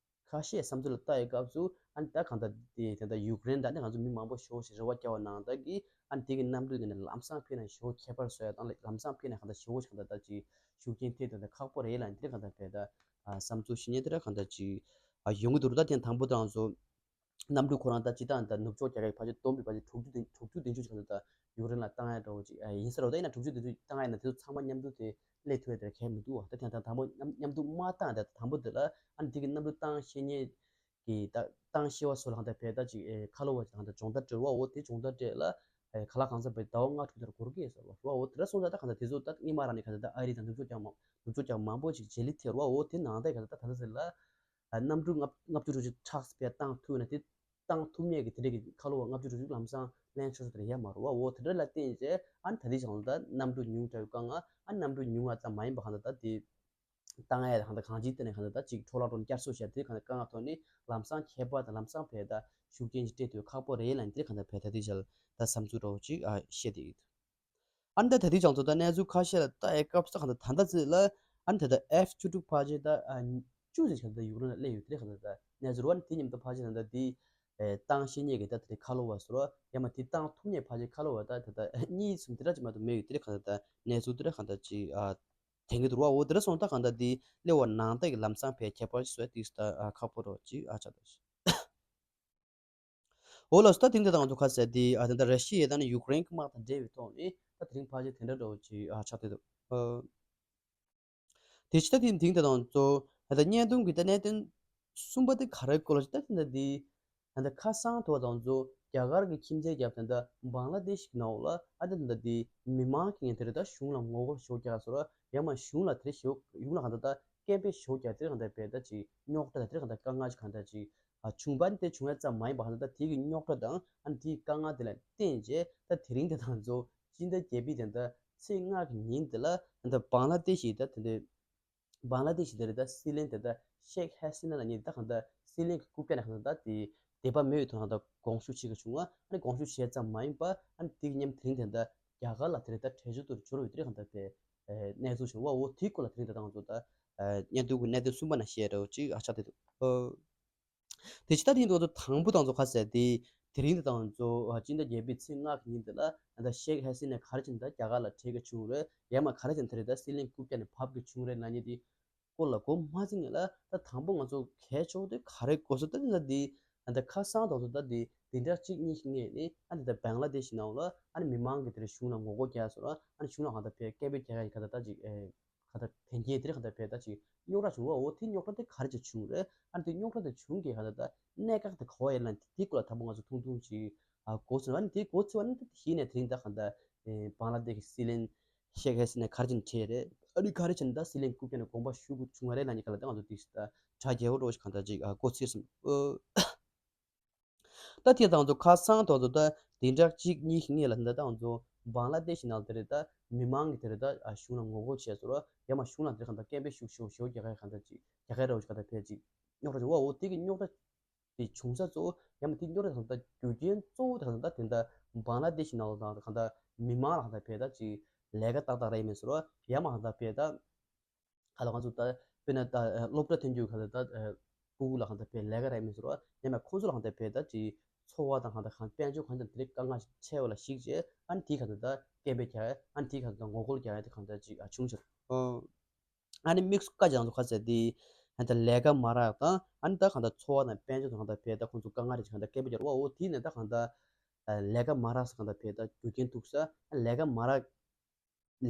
ཁ་ཤས་བསམ་ཚུལ་ལ་ལྟ་ཡི་སྐབས་སུ་ཨ་ནི་ད་གང་ལྟར་དེ་ད་ལྟ་ཡུཀ་རེན་ད་ནི་ང་ཚོ་མི་མང་པོ་ཞེ་པོ་ཞིག་རེ་བ་བསྐྱལ་བ་ནང་ལྟར་གྱི་ཨ་ནི་དེ་གི་གནམ་གྲུ་དེ་ནི་ལམ་སང་ཕེབས་ན་ཞེ་པོ་ཁྱད་པར་བཟོ་ཡ་དང་ལམ་སང་ཕེབས་ན་གང་ལྟར་ཞེ་པོ་ཞིག་གང་ལྟར་ད་ཅིག་ཤུགས་རྐྱེན་ཐེབས་དང་ད་ཁག་པོ་རེད་ལ། འདིར་གང་ལྟར་བས་ད་བསམ་ཚུལ་ཞིག་ཉན་དེ་ར་གང་ལྟར་ཅིག་ཡོང་གི་འདུག་ད་ཐེངས་དང་པོ་དང་ཚོ་གནམ་གྲུ་ཁོ་རང་ད་ཅི་ལྟར་ད་ནུབ་ཕྱོགས་རྒྱ་གར་གྱི་ཕལ་ཆེར་བསྡོམས་པའི་ཕལ་ཆེར་དྲུག་ཅུ་དྲུག་ཅུ་བདུན་ཅུ་ཞིག་གང་ལྟར་ད་ཡུཀ་རེན་ལ་བཏང་ཡ་འདྲ་བོ་ཅིག་ཡིན་ས་རེད། ད་ཡིན་ན་དྲུག་ཅུ་བདུན་ཅུ་བཏང་ཡ་ན་དེ་ཚོ་ཚང་མ་མཉམ་དུ་དེ་སླེབས་ཐུབ་ཡ་དེ་གལ་མི་འདུག་བ། ད་ཐེངས་དང་དང་པོ་མཉམ་མཉམ་དུ་མ་བཏང་ད་དང་པོ་དེ་ལ་ཨ་ནི་དེ་གི་གནམ་གྲུ་བཏང་ཤེས་མཁན་གི་ད་བཏང་ཤེས་པ་སོགས་ལ་གང་ལྟར་བས་ད་ཅིག་ཁ་ལོ་བ་ཅིག་གང་ལྟར་སྦྱོང་བརྡར་སྤྲད་བ། འོ་དེ་སྦྱོང་བརྡར་སྤྲད་ལ་ག་ལ་གང་འཚམ་པའི་ཟླ་བ་ལྔ་དྲུག་ལྟར་འགོར་གི་ཟེར་བ། འོ་དེ་འདྲ་སོང་ཙང་ད་གང་ལྟར་དེ་ཚོ་ད་སྔོན་མ་རང་ནས་གང་ལྟར་ད་ཨ་རི་དང་ནུབ་ཕྱོགས་རྒྱ་མ་ནུབ་ཕྱོགས་རྒྱ་མང་པོ་ཅིག་རྗེས་ལུས་ཐེབས་ར། འོ་དེ་ནང་ལྟར་གང་ལྟར་ད་ད་ཟེར་ལ་གནམ་གྲུ་ལྔ་ལྔ་བཅུ་དྲུག་ཅུ་ཁྲག་སྤེལ་བཏང་ཐུབ་ན་དེ་བཏང་ཐུབ་མཁན་གི་དེ་འདྲ་གི་ཁ་ལོ་བ་ལྔ་བཅུ་དྲུག་ཅུ་ལམ་སང་ལེན་ཆོག་ཆོག་དེ་རེད་ཡ་མ་རེད་བ། འོ་དེ་འདྲ་ལ་བརྟེན་བྱས་ཨ་ནི་ད་ལྟའི་ཆར་ད་གནམ་གྲུ་ཉུང་དྲགས་པའི་དཀའ་ངལ་ཨ་ནི་གནམ་གྲུ་ཉུང་བ་ཙམ་མ་ཡིན་པ་གང་ལྟར་ད་དེ་བཏང་ཡ་གང་ལྟར་གང་ཅིའི་སྟེང་ནས་གང་ལྟར་ད་ཅིག་འཕྲོ་བརླག་འགྲོ་བསྐྱར་གསོ་བྱས་དེ་གང་ལྟར་དཀའ་ངལ་ཐོག་ནས་ལམ་སང་ཁྱད་པར་དང་ལམ་སང་བས་ད་ཤུགས་རྐྱེན་ཅིག་སྤྲད་ཐུབ་ཁག་པོ་རེད་ལབ་ནས་དེ་གང་ལྟར་བས་ད་ལྟའི་ཆར་ད་བསམ་ཚུལ་འདྲ་བོ་ཅིག་ཨ་བཤད་དེ་ཡོད། ཨ་ནི་ད་ད་ལྟའི་ཆར་ཚོ་ད་གནས་ཚུལ་ཁ་ཤས་ལ་ལྟ་ཡའི་སྐབས་སུ་ད་གང་ལྟར་ད་ལྟ་ཚེ་ལ་ཨ་ནི་ད་ལྟ་ཨེཕ་བཅུ་དྲུག་ཕལ་ཆེར་ད་ཨ་བཅུ་ཙམ་ཞིག་ད་ལྟ་ཡུཀ་རེན་ལ་སླེབས་ཡོད་དེ་གང་ལྟར་ད་གནས་ཚུལ་རེད་བ། ཨ་ནི་དེ་མཉམ་དུ་ཕལ་ཆེར་ད་ལྟ་དེ་ཨེ་བཏང་ཤེས་མཁན་གྱི་ད་དེ་ཁ་ལོ་བ་ཟེར་བ་ཡང་མ་དེ་བཏང་ཐུབ་མཁན་ཕལ་ཆེར་ཁ་ལོ་བ་ད་ད་ལྟ་གཉིས་གསུམ་དེ་འདྲ་ཅིག་མ་གཏོགས་མེད་ཡོད་དེ་གང་ལྟར་ད་གནས་ཚུལ་དེ་འདྲ་གང་ལྟར་ཅིག་ཨ་དེང་གི་འདུག་བ། འོ་དེ་འདྲ་སོང་ད་གང་ལྟར་དེ་སླེབས་པ་ནང་ལྟ་གི་ལམ་སང་ཕའི་ཁྱད་པར་ཞིག་བཟོས་དུས་ད་ཨ་ཁག་པོ་རོ་ཅིག་ཨ་ཆགས་འདུག་འོ་ལགས་སོ། ད་དེང་འདི་དང་ཚོ་ཁ་གསལ་དེ་ཨ་ད་ལྟ་ར་ཤི་ཡའི་ད་ནི་ཡུཀ་རེན་གྱི་དམག་དང་འབྲེལ་བའི་ཐོག་ནས་ད་དེ་རིང་ཕལ་ཆེར་དེ་འདྲ་འདྲ་བོ་ཅིག་ཨ་ཆགས་བསྡད་འདུག་ཨ་དེ་ཕྱི་ད་དེ་དེང་འདི་དང་ཚོ་ཨ་ད་བརྙན་ཐུང་གི་ད་གནད་དོན་གསུམ་པ་དེ་ག་རེ་སྐོར་ལ་ཅིག་ད་དེ་འདྲ་དེ་ཨ་ད་ཁ་སང་དུ་བ་དང་ཚོ་རྒྱ་གར་གྱི་ཁྱིམ་མཚེས་རྒྱབ་དེ་འདྲ་བང་ལ་དེ་ཤི་ནང་ལ་ཨ་ད་དེ་འདྲ་དེ་མི་མང་གི་ངན་དེ་རེད་ད་གཞུང་ལ་ངོ་རྒོལ་ཞོག་རྒྱག་སོ་ར་ཡང་མ་གཞུང་ལ་དེ་རེ་ཞོག་གཞུང་ལ་གང་ད་ད་སྐད་འབོད་ཞོག་རྒྱག་དེ་རེ་གང་ད་བས་ད་ཅིག་རྙོག་དྲ་ད་དེ་རེ་གང་ད་དཀའ་ངལ་ཅིག་གང་ད་ཅིག་ཨ་བྱུང་བ་ནི་དེ་བྱུང་ཡ་ཙམ་མ་ཡིན་པ་ཧ་ལམ་ད་དེ་གི་རྙོག་དྲ་དང་ཨ་ནི་དེའི་དཀའ་ངལ་དེ་ལ་བརྟེན་རྗེས་ད་དེ་རིང་དེ་དང་ཚོ་སྤྱི་ཟླ་བརྒྱད་པའི་དེ་ད་ཚེས་ལྔ་གི་ཉིན་དེ་ལ་ད་བང་ལ་དེ་ཤི་ད་དེ་འདྲའི་བང་ལ་དེ་ཤི་དེ་རེད་ད་སྲིད་བློན་དེ་ད་ཤེག་ཧེ་སི་ན་ལ་ཉིད་ད་གང་ད་སྲིད་བློན་གི་རྐུབ་བཀྱག་ནས་གང་ད་དེ་དད་པ་མེད་ཐོག་ད་དགོངས་ཞུ་བྱེད་གི་བྱུང་བ་ཨ་ནི་དགོངས་ཞུ་བྱས་ཙམ་མ་ཡིན་པ་ཨ་ནི་དེ་གི་མཉམ་དེ་རིང་དེ་ད་རྒྱ་གར་ལ་དེ་རེད་ད་བྲོས་བྱོལ་དུ་འབྱོར་བའི་དེ་རེད་གང་ད་དེ་གནས་ཚུལ་བྱུང་བ་འོ་དེའི་སྐོར་ལ་དེ་རིང་དེ་དང་ཚོ་ད་བརྙན་ཐུང་གི་གནད་དོན་གསུམ་པ་ན་བཤད་རོགས་ཅིག་ཨ་ཆགས་དེ་འདུག་དེ་ཕྱི་ད་དེང་དུ་དང་པོ་དང་ཚོ་ཁ་གསལ་དེ་དེ་རིང་དུ་དང་ཚོ་སྤྱི་ཟླ་བརྒྱད་པའི་ཚེས་ལྔ་གི་ཉིན་དེ་ལ་ད་ཤེག་ཧེ་སི་ན་ག་རེ་བྱས་ནས་ད་རྒྱ་གར་ལ་བྲོས་གི་བྱུང་རེད་ཡང་མ་ག་རེ་བྱས་ནས་དེ་རེད་ད་སྲིད་བློན་རྐུབ་བཀྱག་ནས་བབས་གི་བྱུང་རེད་ལབ་མཁན་དེ་སྐོར་ལ་མགོ་མ་ཚིག་ངེས་ལ་ད་དང་པོ་ང་ཚོ་གལ་ཆེ་བོ་དེ་ག་རེ་གོ་སོང་ད་དེ་ད་དེ་ད་ཁ་སང་དང་ཚོ་ད་དེ་དེ་འདྲ་གཅིག་གཉིས་ཤིག་ངེས་ནས་ཨ་ནི་ད་བང་ལ་དེ་ཤི་ནང་ལ་ཨ་ནི་མི་མང་གི་དེ་རེད་གཞུང་ལ་ངོ་རྒོལ་རྒྱག་སོང་ར་ཨ་ནི་གཞུང་ལ་གང་ད་བས་སྐད་འབོད་རྒྱག་ཡ་གི་ག་ད་ད་ཅིག་ག་ད་དེ་འགན་དེ་རེད་ག་ད་བས་ད་ཅིག་རྙོག་དྲ་བྱུང་བ་འོ་དེ་རྙོག་དྲ་དེ་ག་རེ་ཅིག་བྱུང་རེད། ཨ་ནི་དེ་རྙོག་དྲ་དེ་བྱུང་གི་ག་ད་ད་གནད་འགག་དེ་ག་བ་ཡིན་ལ་དེ་སྐོར་ལ་དང་པོ་ང་ཚོ་ཐུང་ཐུང་ཅིག་ཨ་གོ་ཚོད་ཨ་ནི་དེ་གོ་ཚོད་ཨ་ནི་དེ་གཞི་ནས་དེ་རིང་ད་ག་ད་བང་ལ་དེ་གི་སྲིད་བློན་ཤེག་ཧེ་སི་ན་ག་རེ་བྱས་ནས་བྲོས་རེད། ཨ་ནི་ག་རེ་བྱས་ནས་ད་སྲིད་བློན་རྐུབ་བཀྱག་ནས་དགོངས་པ་ཞུ་དགོས་བྱུང་བ་རེད་ལབ་མཁན་ག་ལ་ད་ང་ཚོ་དེ་ད་དྲ་རྒྱས་པོ་འདྲ་བོ་ཞིག་ག་ད་ཅིག་ཨ་གོ་ཚོད་སོང་། ཨོ། ད་དེ་དང་ཚོ་ཁ་སང་དང་ཚོ་ད་དེ་འདྲ་གཅིག་གཉིས་ཤིག་ངེས་ལ་ད་དང་ཚོ་བང་ལ་དེ་ཤི་ནང་དེ་རེད་ད་མི་མང་གི་དེ་རེད་ད་ཨ་གཞུང་ལ་ངོ་རྒོལ་བྱས་སོང་ར་ཡང་མ་གཞུང་ལ་དེ་རེད་ག་ད་སྐད་འབོད་ཤུགས་ཤུགས་ཤུགས་རྒྱག་ག་ག་ད་ཅིག་རྒྱག་ག་ར་བོ་ཞིག་ག་ད་བས་ཅིག་རྙོག་དྲ་བྱུང་བ་འོ་དེ་གི་རྙོག་དྲ་དེ་བྱུང་ས་གཙོ་བོ་ཡང་མ་དེ་རྙོག་དྲ་དང་ད་རྒྱུ་རྐྱེན་གཙོ་བོ་དེ་ག་ད་དེ་ད་བང་ལ་དེ་ཤི་ནང་ལ་དང་ག་ད་མི་མང་ལ་ག་ད་བས་ད་ཅིག་ལས་ཀ་ཏག་ཏག་རེད་མེད་སོང་ར་ཡང་མ་ག་ད་བས་ད། ཁ་ལོ་ང་ཚོ་ད་དཔེར་ན་ད་སློབ་གྲྭ་ཐོན་རྒྱུ་ག་ད་ད་ཕྲུ་གུ་ལ་ག་ད་བས་ལས་ཀ་རག་མི་ཟེར་བ་ཡང་ན་ཁོ་ཚོ་ལ་ག་ད་བས་ད་ཅི་འཚོ་བ་དང་ག་ད་གང་དཔལ་འབྱོར་གང་ད་དེ་རིགས་དཀའ་ངལ་ཆེ་བ་ལ་གཞིགས་རྗེས་ཨ་ནི་དེའི་ག་ད་ད་སྐད་འབོད་རྒྱག་ཨ་ནི་དེའི་ག་ད་ད་ངོ་རྒོལ་རྒྱག་ཡ་དེ་ག་ད་ཅིག་ཨ་བྱུང་ཆེ། ཨ་ནི་དམིགས་སུ་བཀའ་རྒྱ་ཚོ་ག་ཚད་དེ་ཨ་ད་ལས་ཀ་མ་རག་དང་ཨ་ནི་ད་ག་ད་འཚོ་བ་དང་དཔལ་འབྱོར་དང་ག་ད་བས་ད་ཁོ་ཚོ་དཀའ་ངལ་རེ་ཅིག་ག་ད་སྐད་འབོད་རྒྱག་བ་འོ་དེ་ནས་ད་ག་ད་ལས་ཀ་མ་རག་ས་ག་ད་བས་ད་རྒྱུ་རྐྱེན་ཐུག་ས་ཨ་ལས་ཀ་མ་རག་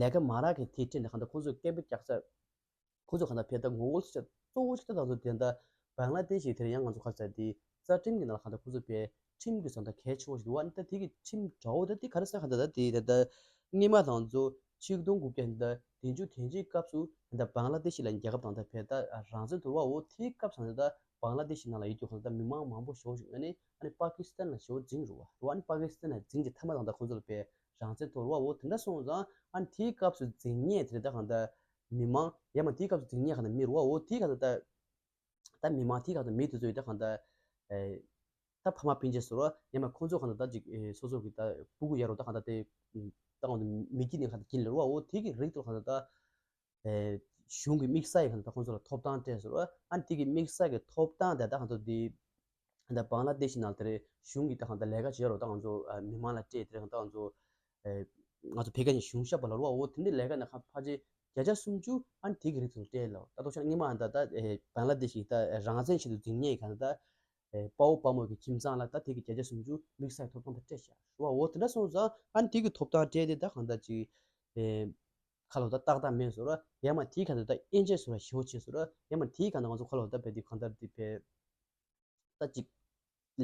ལས་ཀ་མ་རག་གི་དེའི་འཕྲིན་ལས་གང་ལྟར་ཁོང་ཚོས་སྐད་འབོད་རྒྱག་ས། ཁོང་ཚོས་གང་ལྟར་བས་ད་ངོ་རྒོལ་ཟེར་གཙོ་བོ་ཞིག་ད་ང་ཚོ་དེ་འདྲ་བང་ལ་དེ་ཞིག་དེར་ཡང་ང་ཚོ་ག་ཚད་དེ་རྩ་ཁྲིམས་ཀྱི་ནང་ལ་གང་ལྟར་ཁོང་ཚོས་བས་ཁྲིམས་ཀྱི་བཟོ་ལྟ་གལ་ཆེ་བོ་ཞིག་འདུག་བ། ཨ་ནི་ད་དེ་གི་ཁྲིམས་འདྲ་བོ་ད་དེ་ག་རེ་ཟེར་གང་ལྟར་ད་དེ་ད་ད་སྔོན་མ་ད་ང་ཚོ་ ཆིག་སྟོང་དགུ་བརྒྱ་དང་བདུན་ཅུ་དོན་གཅིག་སྐབས་སུ་ད་བང་ལ་དེ་ཤི་ལ་རྒྱལ་ཁབ་དང་ད་བལ་ད་རང་བཙན་ཐོབ་པ་འོ་དེའི་སྐབས་སུ་ད་བང་ལ་དེ་ཤི་ནང་ལ་ཡོད་རྒྱུ་ཁོང་ད་མི་མང་མང་པོ་ཞེ་པོ་ཞིག་ཨ་ནི་ཨ་ནི་པ་ཀི་སི་ཐན་ལ་ཞེ་པོ་འཛིང་རུ་བ་རུ་ཨ་ནི་པ་ཀི་སི་ཐན་ལ་འཛིང་གི་མཐའ་མ་དང་ད་ཁོང་ཚོ་ལ་བལ་རང་བཙན་ཐོབ་རུ་བ་འོ་དེ་འདྲ་སོང་ཙང་ཨ་ནི་དེའི་སྐབས་སུ་འཛིང་ཉེས་དེ་ད་གང་ད་མི་མང་ཡང་མ་དེའི་སྐབས་སུ་འཛིང་ཉེས་གང་ད་མི་རུ་བ་འོ་དེའི་གང་ད་ད། ད་མི་མང་དེ་ག་ད་མི་དེ་ཚོ་ཡི་ད་གང་ལྟར། ཨེ། ད་ཕ་མ་སྤུན་མཆེད་ཟེར་རོ་ཡང་མ་ཁོང་ཚོ་གང་ལྟར་ད་ཅིག་ཨེ་སོ་སོ་གི་ད་སྤུ་གུ་ཡ་རོ་ད་གང་ལྟར་དེ། ད་གང་ལྟར་མི་སྐྱིད་ནས་གང་ལྟར་སྐྱིད་ལེ་རོ་བ་འོ་དེ་གི་རིགས་དེ་གང་ལྟར་ད། ཨེ། གཞུང་གི་དམིགས་བསལ་ཡི་གང་ལྟར་ཁོང་ཚོ་ལ་ཐོབ་ཐང་སྤྲད་ཟེར་རོ་ཨ་ནི་དེ་གི་དམིགས་བསལ་གི་ཐོབ་ཐང་དེ་ད་གང་ལྟར་དེ། ད་བང་ལ་དེ་ཤི་ནང་དེ་རེད་གཞུང་གི་ད་གང་ལྟར་ལས་ཀ་བྱེད་རོ་ད་ང་ཚོ་མི་མང་ལ་སྤྲད་དེ་རེད་གང་ལྟར་ང་ཚོ། ཨེ། ང་ཚོ་བོད་སྐད་ནས་གཞུང་ཞབས་པ་ལ་རོ་བ་འོ་དེ་འདྲའི་ལས་ཀ་ན་ཁ་ཕལ་ཆེར་བརྒྱ་ཆ་སུམ་ཅུ་ཨ་ནི་དེ་གི་རིགས་ཚོ་སྤྲད་ལ་ད་ལྟོ་ཆ་སྔོན་མ་ད་ད་ཨེ་བང་ལ་དེ་ཤི་ད་རང་བཙན་ཆེད་དུ་འཛིང་ཉེས་གང་ད་ཨེ་དཔའ་བོ་དཔའ་མོ་གི་ཁྱིམ་ཚང་ལ་ད་དེ་གི་བརྒྱ་ཆ་སུམ་ཅུ་དམིགས་བསལ་ཐོབ་ཐང་ད་སྤྲད་བཞག་རོ་བ་འོ་དེ་འདྲ་སོང་ཙང་ཨ་ནི་དེ་གི་ཐོབ་ཐང་སྤྲད་དེ་ད་གང་ད་ཅིག་ཨེ་ཁ་ལོ་ད་ཏག་ཏག་མེད་ཟེར་རོ་ཡང་མ་དེའི་གང་ད་ད་དབྱེ་འབྱེད་ཟེར་རོ་ཞེ་པོ་ཆེ་ཟེར་རོ་ཡང་མ་དེའི་གང་ད་ང་ཚོ་ཁ་ལོ་ད་བེད་དེ་གང་ད་དེ་བེད། ད་ཅིག་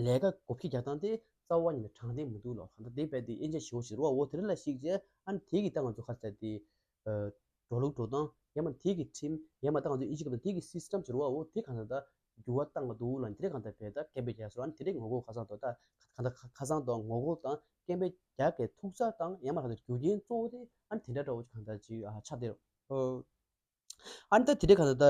ལས་ཀ་བགོ་བཤའ་རྒྱག་སྟངས་དེ་རྩ་བ་ཉིད་ནས་དྲང་བདེན་མི་འདུག་ལོ། གང་ལྟར་དེ་རྦད་དེ་དབྱེ་འབྱེད་ཞེ་པོ་ཞིག་རེད་བ། འོ་དེ་རིགས་ལ་གཞིགས་རྗེས་ཨ་ནི་དེ་གི་ད་ང་ཚོ་ཁ་ཚ་དེ་འགྲོ་ལུགས་འགྲོ་སྟངས་ཡང་མ་དེ་གི་ཁྲིམས་ཡང་མ་ད་ང་ཚོ་དབྱིན་ཇི་སྐད་དུ་དེ་གི་སིས་ཊམ་ཟེར་བ་འོ་དེ་གང་ལྟར་ད་འགྱུར་བ་བཏང་གི་འདུག་ལ་དེ་རིགས་གང་ལྟར་བས་ད་སྐད་འབོད་རྒྱག་སོང་ཨ་ནི་དེ་རིགས་ངོ་རྒོལ་ཁ་སང་དོ་ད་གང་ལྟར་ཁ་སང་དོ་ངོ་རྒོལ་དང་སྐད་འབོད་རྒྱག་གི་ཐུག་ས་དང་ཡང་མ་གང་ལྟར་རྒྱུ་རྐྱེན་གཙོ་བོ་དེ་ཨ་ནི་དེ་འདྲ་འདྲ་བོ་ཅིག་གང་ལྟར་ཅིག་ཆགས་བསྡད་རོ། ཨ་ནི་ད་དེ་འདྲའི་ག་ད་ད་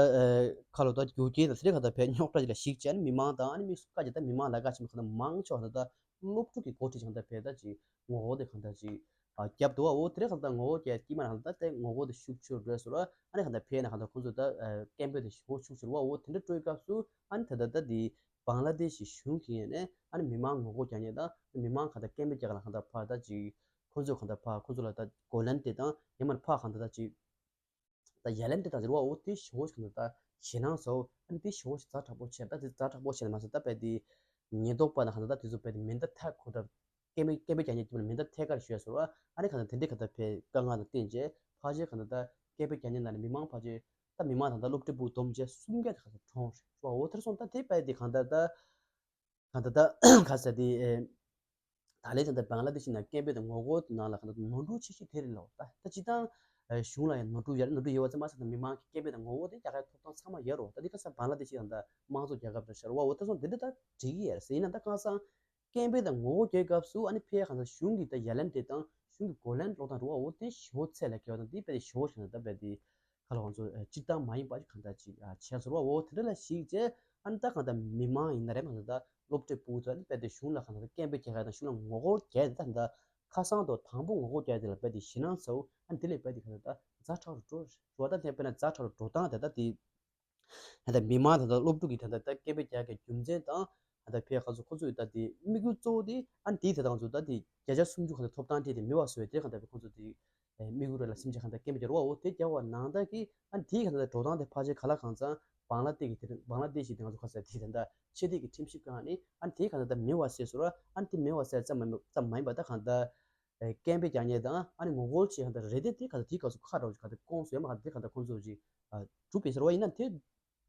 ཁ་ལོ་ད་རྒྱུ་རྐྱེན་དང་དེ་འདྲའི་ག་ད་བས་རྙོག་དྲ་ཅིག་ལ་གཞིགས་བྱས་ནས་མི་མང་དང་ཨ་ནི་མི་སུ་ཁ་ཅིག་ད་མི་མང་ལ་ཁ་ཅིག་མི་ཁ་ད་མང་ཆོག་ད་ད་སློབ་ཕྲུག་གི་འགོ་ཁྲིད་ཅིག་ད་བས་ད་ཅིག་ངོ་རྒོལ་དེ་ག་ད་ཅིག་རྒྱབ་འདུག་བ། འོ་དེ་འདྲའི་ག་ད་ངོ་རྒོལ་རྒྱག་དཀྱིལ་མ་ན་ད་དེ་ངོ་རྒོལ་དེ་ཤུགས་ཆེ་རུ་འགྲོ་ཟེར་བ་ཨ་ནི་ག་ད་བས་ན་ག་ད་ཁོང་ཚོ་ད་སྐད་འབོད་དེ་ཞེ་པོ་ཤུགས་ཆེ་རུ་བ། འོ་དེ་འདྲ་སྤྲོད་སྐབས་སུ་ཨ་ནི་ད་ད་ད་དེ་བང་ལ་དེ་ཤི་གཞུང་གི་ནས་ཨ་ནི་མི་མང་ངོ་རྒོལ་རྒྱག་མཁན་དང་མི་མང་ག་ད་སྐད་འབོད་རྒྱག་ག་ལ་ག་ད་ཕར་ད་ཅིག་ཁོང་ཚོ་ག་ད་ཕར་ཁོང་ཚོ་ལ་ད་གོ་ལན་དེ་དང་ཡང་མ་ཕར་ག་ད་ད་ཅིག་ད་ཡ་ལན་དེ་དང་ཟེར་བ་འོ་དེ་ཞེ་པོ་ཞིག་ད་ཞེད་སྣང་ཟོ་ཨ་ནི་དེ་ཞེ་པོ་ཞིག་ཛ་དྲག་པོ་བྱས། ད་དེ་ཛ་དྲག་པོ་བྱས་ནས་མ་ཟད་ད་བས་དེ་ཉེན་རྟོག་པ་དང་གང་ད་དེ་ཚོ་བས་དེ་མེ་མདའ་ཐག་ཁོ་ད་སྐད་མེད་སྐད་མེད་རྒྱག་མཁན་དེ་མེ་མདའ་ཐད་ཀར་ཞུས་ཟེར་བ་ཨ་ནི་གང་ད་དེ་འདྲའི་གང་ད་བས་དཀའ་ངལ་དང་བསྟུན་རྗེས་ཕལ་ཆེར་གང་ད་ད་སྐད་མེད་རྒྱག་མཁན་ནང་ནས་མི་མང་ཕལ་ཆེར་ད་མི་མང་དང་ད་སློབ་ཕྲུག་བུ་བསྡོམས་རྗེས་སུམ་བརྒྱ་དེ་གང་ད་གྲོངས་རེད་བ། འོ་དེར་སོང་ད་དེ་བས་དེ་གང་ད་ད། གང་ལྟར་ད་ག་ས་དེ་ཨེ། ད་ལན་ད་ལྟ་བང་ལ་དེ་ཤི་ན་སྐད་འབོད་དང་ངོ་རྒོལ་དེ་ནང་ལ་གང་ལྟར་ནོར་འཁྲུལ་ཆེ་ཤོས་དེ་རེད་ལོ། ད་ད་སྤྱི་བཏང་ཨེ་གཞུང་ལ་ཡང་ནོར་འཁྲུལ་ཡོད་རེད། ནོར་འཁྲུལ་ཡོད་པ་ཙམ་མ་ཟད་ད་མི་མང་གི་སྐད་འབོད་དང་ངོ་རྒོལ་དེ་རྒྱ་གར་ཐོབ་ཐང་ཚང་མ་ཡོད་རོ། ད་འདི་ག་ས་བང་ལ་དེ་ཤི་ད་ལྟ་དམངས་གཙོ་རྒྱལ་ཁབ་དང་ཤར་བ་འོ་ད་སོང་དེ་འདྲ་ད་འགྲིག་གི་ཡོད་རེད་ཟེར། ཡིན་ན་ད་གང་སང་སྐད་འབོད་དང་ངོ་རྒོལ་རྒྱག་སྐབས་སུ་ཨ་ནི་ཕལ་གང་ས་གཞུང་གི་ད་ཡ་ལན་དེ་དང་གཞུང་གི་གོ་ལན་སློག་སྟངས་རེད་བ། འོ་དེ་ཞེ་པོ་ཚད་ལས་བརྒལ་བ་དང་དེ་དཔེ་དེ་ཞེ་པོ་ཞིག་ན་ད་དཔེ་དེ། ཁ་ལོ་ང་ཚོ་སྤྱིར་བཏང་མ་ཡིན་པ་ཅིག་གང་འདྲ་ཅིག་བྱས་ཟེར་བ། འོ་དེ་འདྲ་ལ་གཞིགས་རྗེས་ཨ་ནི་ད་གང་འདྲ་མི་མང་ཡིན་ན་རེད། གང་འདྲ་ད་སློབ་གྲྭའི་ཕྲུ་གུ་ཚོ་ཨ་ནི་དཔེ་དེ་གཞུང་ལ་གང་འདྲ་སྐད་འབོད་རྒྱག་ཡ་དང་གཞུང་ལ་ངོ་རྒོལ་རྒྱག་ཡ་དེ་ད་གང་འདྲ་ཁ་སང་དུ་དང་པོ་ངོ་རྒོལ་རྒྱག་ཡ་དེ་ལ་དཔེ་དེ་ཞེད་སྣང་ཚ་བོ་ཨ་ནི་དེ་ལས་དཔེ་དེ་གང་འདྲ་ད་ཛ་དྲག་རུ་འགྲོ་རེད་བ། ད་དེ་དཔེར་ན་ཛ་དྲག་རུ་འགྲོ་སྟངས་དེ་ད་དེ་ད་ལྟ་མི་མང་ད་ལྟ་སློབ་ཕྲུག་གི་ད་ལྟ་ད་སྐད་འབོད་རྒྱག་གི་རྒྱུ་མཚན་དང་ད་ལྟ་ཕའི་ཁ་སོ་ཁོ་ཚོའི་ད་དེ་དམིགས་ཡུལ་གཙོ་བོ་དེ་ཨ་ནི་དེའི་ད་ལྟ་ང་ཚོ་ད་དེ་བརྒྱ་ཆ་སུམ་ཅུ་ག་ལ་ཐོབ་ཐང་སྤྲད་དེ་མི་བ་བཟོ་བའི་དེ་གང་ལྟར་ཁོ་ཚོ་དེ་དམིགས་ཡུལ་རེད་ལ་སེམས་ཅན་གང་ལྟར་སྐད་འབོད་རྒྱག་རོགས་འོ་དེ་རྒྱག་པ་ནང་ལྟར་གྱི་ཨ་ནི་དེའི་གང་ལྟར་འགྲོ་སྟངས་དེ་ཕལ་ཆེར་ག་ལ་གང་ཚང་བང་ལ་དེ་གི་དེ་བང་ལ་དེ་ཞིག་དེ་ང་ཚོ་ཁ་ཟེར་དེ་ད་ལྟ་ཆེ་དེ་གི་ཁྲིམས་ཞིབ་ཁང་ནི་ཨ་ནི་དེའི་གང་ལྟར་མི་བ་བཟོས་སོ་ར་ཨ་ནི་དེ་མི་བ་བཟོས་ཙམ་མ་ཙམ་མ་ཡིན་པ་ད་གང་ལྟར། སྐད་འབོད་རྒྱག་མཁན་དང་ཨ་ནི་ངོ་རྒོལ་བྱེད་མཁན་དང་རེ་འདུན་དེ་ག་ཚོད་དེ་ག་ཚོད་ཁ་རོག་ག་དེ་ཀོང་སུ་ཡ་མ་ག་དེ་ག་དེ་ཁོང་ཚོ་ཅིག་གྲུབ་ཡིན་ཟེར་བ་ཡིན་ན་དེ་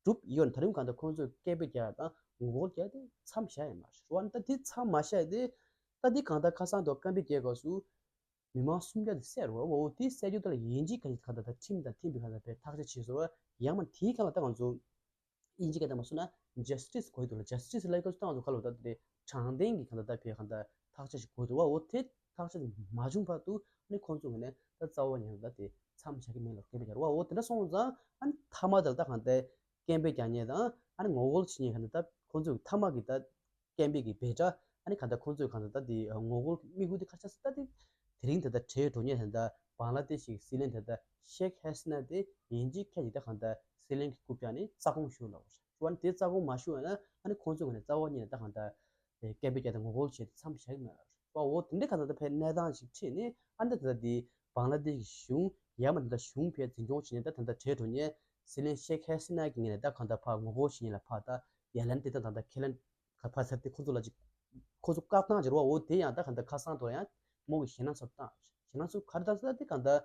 གྲུབ་ཡོད་ན་ད་རིང་ག་དེ་ཁོང་ཚོས་སྐད་འབོད་རྒྱག་དང་ངོ་རྒོལ་རྒྱག་དེ་མཚམས་བཞག་ཡ་མ་རེད་བ། ད་དེ་མཚམས་མ་བཞག་དེ་ད་དེ་གང་ལྟར་ཁ་སང་དུ་སྐད་འབོད་རྒྱག་སྐབས་སུ་མི་མང་སུམ་བརྒྱ་དེ་བསད་རོགས་འོ་དེ་བསད་རྒྱུ་དེ་ལ་ཡིན་གཅིག་ག་ཅིག་ག་དེ་ད་ཁྲིམས་དང་མཐུན་པའི་ག་དེ་བའི་ཐག་གཅོད་བྱས་སོ་ཡང་མ་དེའི་ཁ་ལ་ད་ང་ཚོ། དབྱིན་ཇི་སྐད་དང་མ་སོང་ན་ཇ་སི་ཊི་སི་གོ་ཡི་འདུག་ལ། ཇ་སི་ཊི་སི་ལ་ཡི་ག་སྟངས་སུ་ཁ་ལོ་ད་དེ་དྲང་བདེན་གྱི་གང་ལྟར་ད་ཕའི་གང་ལྟར་ཐག་གཅོད་ཞིག་དགོས་འདུག་བ། འོ་དེ་ཐག་གཅོད་མ་བྱུང་བར་དུ་ནི་ཁོང་ཚོ་ངོས་ནས་ད་རྩ་བ་ཉིད་ནས་ད་དེ་མཚམས་བཞག་གི་མེད་ལ་སྐད་འབོད་རྒྱག་རོགས། འོ་དེ་འདྲ་སོང་ཙང་ཨ་ནི་མཐའ་མ་དེ་ལ་ད་གང་ལྟར་སྐད་འབོད་རྒྱག་མཁན་དང་ཨ་ནི་ངོ་རྒོལ་བྱེད་མཁན་གང་ལྟར་ད་ཁོང་ཚོའི་མཐའ་མ་གི་ད་སྐད་འབོད་ཀྱི་སྦེ་སྒྲ་ཨ་ནི་གང་ལྟར་ཁོང་ཚོའི་གང་ལྟར་ད་དེ་ངོ་རྒོལ་དམིགས་ཡུལ་དེ་ཁ་ཆག་ས་ད་དེ། དེ་རིང་ད་ལྟ་བྲོས་འགྲོ་མཁན་ད་ལྟ་བང་ལ་དེ་ཤི་སྲིད་བློན་ད་ལྟ་ཤེག་ཧེ་སི་ན་དེ་ཡིན་གཅིག་ཁྱེད་ཀྱིས་ད་གང་ལྟ་སྲིད་བློན་གྱི་རྐུབ་བཀྱག་ནས་རྩ་དགོངས་ཞུ་ལབ་པ་རེད། ཨ་ནི་དེ་རྩ་དགོངས་མ་ཞུ་བ་ན་ཨ་ནི་ཁོང་ཚོའི་ངོས་ནས་རྩ་བ་ཉིད་ནས་ད་གང་ལྟ་སྐད་འབོད་རྒྱག་དང་ངོ་རྒོལ་བྱེད་དུས་མཚམས་བཞག་གི་མེད་ལབ་པ། འོ་དེ་འདྲའི་གང་ལྟ་ད་ཕའི་གནས་སྟངས་ཤིག་ཁྲིད་ནས་ཨ་ནི་ད་ལྟ་དེ་བང་ལ་དེ་ཤི་གཞུང་ཡར་མར་ད་ལྟ་གཞུང་ཕའི་འཛིན་སྐྱོང་བྱེད་མཁན་ད་ད་ལྟ་བྲོས་འགྲོ་མཁན་སྲིད་བློན་ཤེག་ཧེ་སི་ན་གི་ངོས་ནས་ད་གང་ལྟ་ཕར་ངོ་རྒོལ་བྱེད་མཁན་ལ་ཕར་ད་ཡ་ལན་དེ་ད་ད་ལྟ་ཁས་ལེན། ག་ཕར་ཚར་ཏེ་ཁོ་ཚོ་ལ་ཅིག་ཁོ་ཚོ་བཀག་སྟངས་ཅིག་རེད་བ། འོ་དེ་ཡང་ད་གང་ལྟར་ཁ་སང་དུ་ཡང་མོ་གི་ཞེད་སྣང་ཚོར་བཏང་། ཞེད་སྣང་ཚོར་ག་རེ་བཏང་ཟེར་ན་དེ་གང་ལྟར་